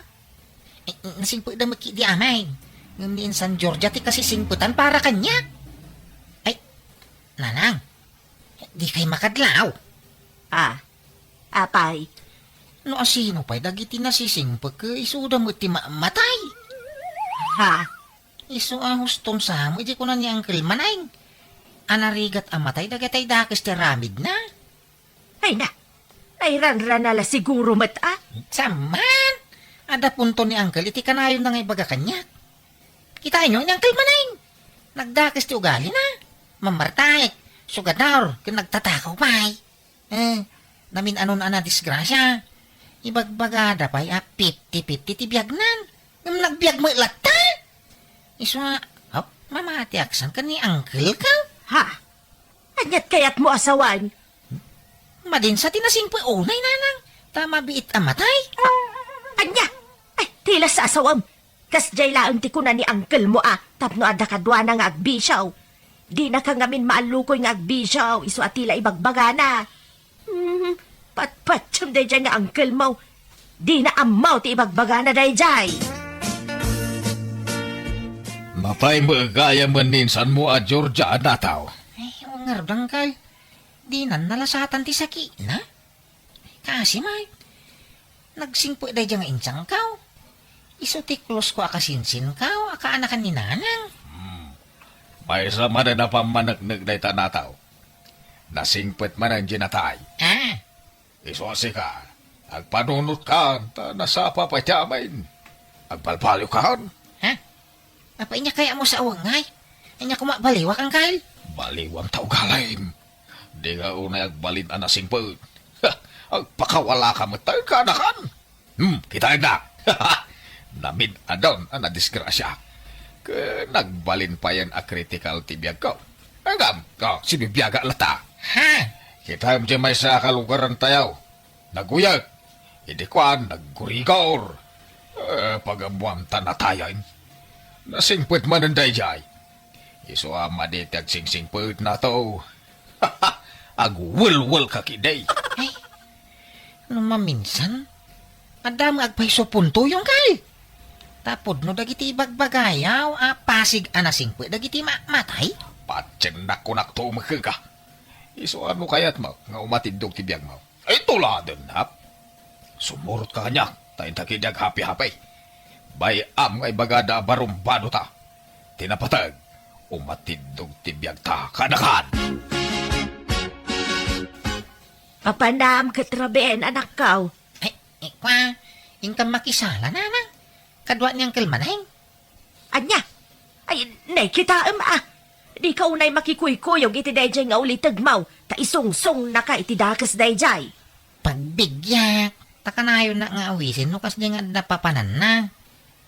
Ay, nasingpetda met ketdi amay. Ngem ni Insan Georgia ti kasisingpetan para kaniak. Ay, Nanang, dikay makadlaw. Ah, apay? No asino pay dagiti nasisingpet, isuda met ti ma-, matay. Ha? Isu a huston sa met, idi kuna ni Uncle Manay a narigat a matay dagiti dakes ti aramidna. Ay na, nairanrana la siguro met a. Saan man? Adda punto ni Uncle iti kanayonna nga ibaga kaniak. Kitaenyo ni Uncle Manay. Nagdakes ti ugalina. Mamartaek, sugador, ken nagtatakaw pay. Eh, namin-anon a nadisgrasia. Ibagbagada pay a fifty fifty ti biagnan. Ngem nagbiag met latta. Isu a, hop, mamatiak sa ken ni Uncle ka. Ha? Aniat kayatmo a sawen? Madinsa ti nasingpet unay, Nanang, ta mabiit a matay. Ania? Ay, ti la sa asawam. Kasdiay laeng ti kuna ni uncle mo a tapno adda kaduana nga agbisio. Dinaka ngamin maallukoy nga agbisio, isu a ti la ibagbagana. Hmm, patpatiem daydiay nga uncle mo. Dina ammo ti ibagbagana daydiay. Napay met gayam ni insan mo a Georgia a nataw. Ay, ngarud, Uncle. Dinan nalasatan ti sakitna? Kasi met, nagsingpet daydiay nga insangko. Isu ti close ko a kasinsinko a kaanakan ni Nanang. Hmm. Maysa manen a pammaneknek dayta a nataw. Nasingpet manen diay natay. Ah. Isu a sika, agpanunotkan, ta nasapa pay ti amin. Agbalbaliwkan. Ha? Apay, ania kayatmo sa awengngay? Ania koma baliwak, Angkel? Baliwam ta ugalim. Dika unay agbalin a nasingpet. Ha! Agpakawalaka met ta kanakan. Hmm, kitaennak. Namin-adun a nadisgrasya. Ket nagbalin payen a critical ti biagko. Ngem, oh, sibibiagak latta. Ha? Kitaem ti maysa a kalugarantayo. Naguyek. Idi kuan, naggurigor. Eh, pagammuam ta natayen. Nasingpet manen daydiay. Isu a madi ti agsingsingpet, Nato. Agwelwelka ketdi. Ay, no maminsan, adda met agpayso puntoyo, Angkel. Ta pudno dagiti ibagbagayo a pasig a nasingpet dagiti ma-, matay. Patiennak, kunak to, umekka. Isu a no kayatmo nga umatiddog ti biagmo. Ay, tuladen, Nap. Sumurotka kaniak, ta inta ketdi aghapi-hapi. Bay-am nga ibagada a barumbado ta. Ti napateg, umatiddog ti biagta kanakan. Apanam ket rabien, anakko. Ay, ikwa, inkam makisala, nanang. Kadua ni Uncle Maneng. Ania? Ay, nay, kitaem, a. Dika unay makikuykuyog iti daydiay nga ulitegmo, ta isungsungnaka iti dakes daydiay. Pagbibiag, ta kanayonnak nga awisen no kasdiay nga adda papananna.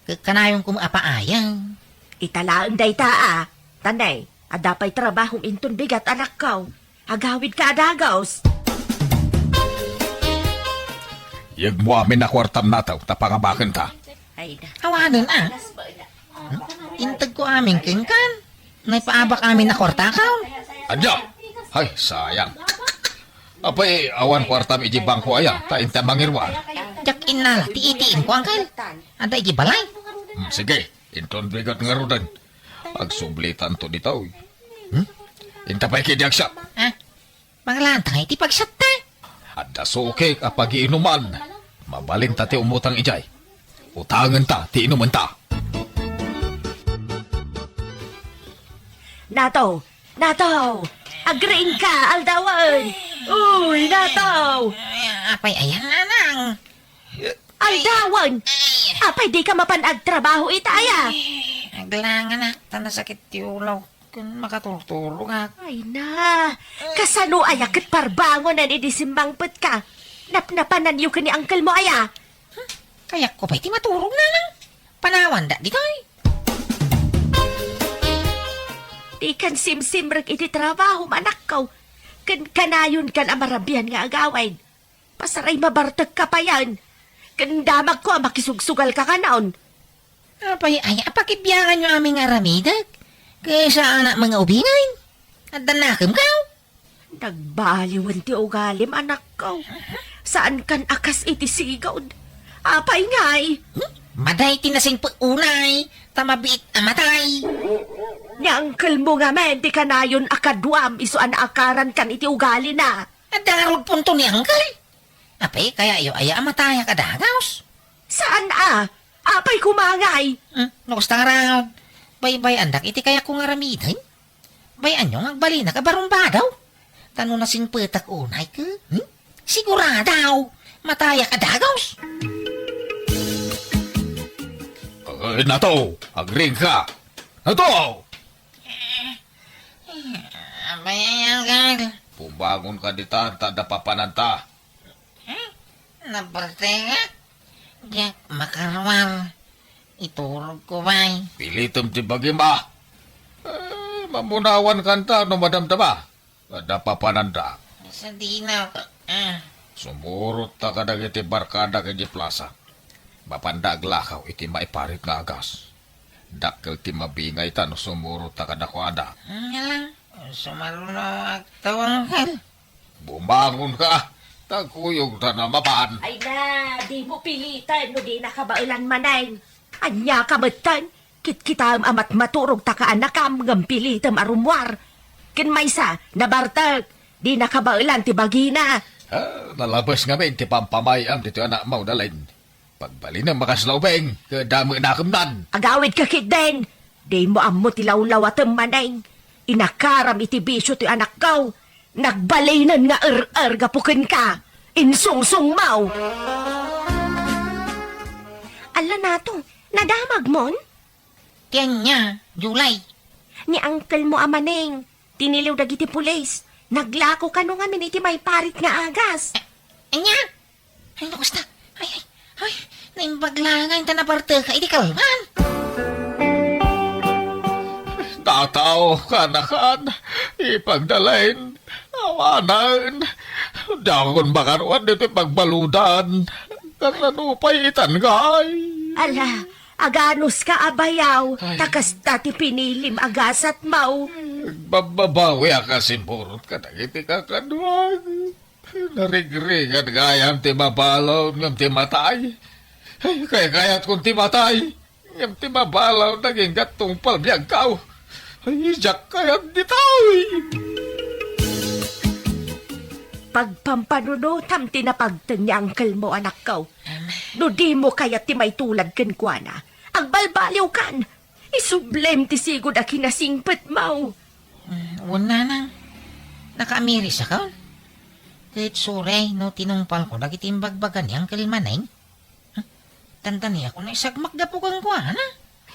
Ket kanayonko met a paayen. Ita laeng dayta, a. Ta nay, adda pay trabahom inton bigat, anakko. Agawidka a dagus. Yegmo amin a kuartam, Nato, ta pangabakenta. Ay, da. Awanen, a. Hmm? Integko amin kenkan. Naipaabak amin a kuartakaw. Ania? Ay, sayang. Apay, awan kuartam iti bangko aya, ta inta mangiruar. Diak innala ti ATM ko, Uncle. Adda iti balay. Hmm, sige, inton bigat ngaruden. Agsublitanto ditoy. Hmm? Inta pay ketdi agsiak. Ah, Manglaantay ti pagsatta. Adda sukik a pagiinuman. Mabalinta ti umutang idiay. Utangenta ti inumenta. Nato! Nato! Agriingka, aldawen! Uy, Nato! Ay, apay ayan, nanang? Aldawen! Apay dika mapan agtrabaho ita aya? Aglanganak, ta nasakit ti ulawko. Ken makaturturogak. Ay na, kasano aya ket parbangonen idi simmangpetka? Napnapananyo ken ni uncle mo aya? Hmm, kayatko pay ti maturog, nanang. Panawanda ditoy. Dikan simsimrek iti trabahom, anakko. Ken kanayonkan a marabian nga agawid. Pasaray mabartekka payen. Ken damagko a makisugsugalka kanon. Apay aya a pakibianganyo amin nga aramidek? Ket saanak nga ubingay? Adda nakemkaw? Nagbaliwen ti ugalim, anakko. Saankan a kas iti sigud. Apay ngay? Hmm? Maday ti nasingpet unay, ta mabiit a matay. Ni uncle mo ngamin ti kanayon a kaduam isu a naakarankan iti ugalina. Adda ngarud punto ni uncle. Apay, kayatyo aya a matayak a dagus? Saan a? Apay koma ngay? Hmm, no kasta ngarud, baybay-andak iti kayatko nga aramiden. Bay-anyo nga agbalinak a barumbado. Ta no nasingpetak unay ket, hmm? Sigurado, matayak a dagus. Ay, Nato, agriingka. Nato! Apay, uncle. Bumangonka ditan, ta adda papananta. Hmm? Nabartekak? Diak makaruar. Iturogko pay. Pilitem ti bagim a. Eh, mamunawankan ta no madamdama. Adda papananta. Sadino? Ah. Sumurotta kadagiti barkadak idiay plasa. Mapanda aglakaw iti maiparit nga agas. Dakkel ti mabingayta no sumurotta kadakuada. Ngala, sumaruno agtawangkan. Bumangonka, ta kuyogta na mapan. Ay na, dimo piliten no dina kabaelan manen. Ania ka metten? Kitkitaem a matmaturog ta kaanakam ngem pilitem a rummuar. Ken maysa, nabartek, dina kabaelan ti bagina. Ah, nalabes ngamin ti pampamay-am ditoy anakmo, Dalin. Pagbalinem a kasla ubing, ket dame nakemnan. Agawidka ketdin, dimo ammo ti lawlawatem manen. Inakaram iti bisio ti anakko. Nagbalinen nga er-er gapu kenka. Insungsongmo. Alla, Nato, nadamagmon? Ania, July? Ni uncle mo a Maneng, tiniliw dagiti pulis. Naglako kano ngamin iti maiparit nga agas. Ania? Ay, no kasta. Ay, ay, ay, naimbag la nga inta naparteka iti kalman. Dataw, kanakan, ipagdalain, awanen. Diakon makaruar ditoy pagbaludan. Kasano pay itan, ngay? Ala, aganuska a bayaw, Ay. Ta kasta ti pinilim a gasatmo. Agbababawiak a simurot kadagiti kakaduak. Narigrigat gayam ti mabalud ngem ti matay. Ay, kaykayatkon ti matay, ngem ti mabalud agingga tungpal biagko. Ay, diak kayat ditoy. Pagpampanunotam ti napagteng ni uncle mo, anakko. No dimo kayat ti maitulad kenkuana, agbalbaliwkan. Isublem ti sigud a kinasingpetmo. Mm, wen, nanang. Nakaamirisakon. Ket suray no tinungpalko dagiti imbagbaga ni Uncle Maneng. Dandaniakon a isagmak gapu kenkuana.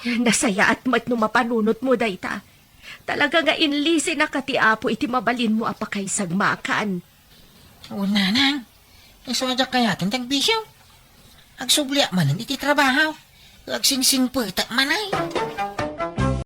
Nasayaat met no mapanunotmo dayta. Talaga nga inlisinak a ti Apo iti mabalinmo a pakaisagmakan. Wen, nanang. Isu a diak kayaten ti agbisio. Agsubliak manen iti trabaho. Agsingsingpetak manen.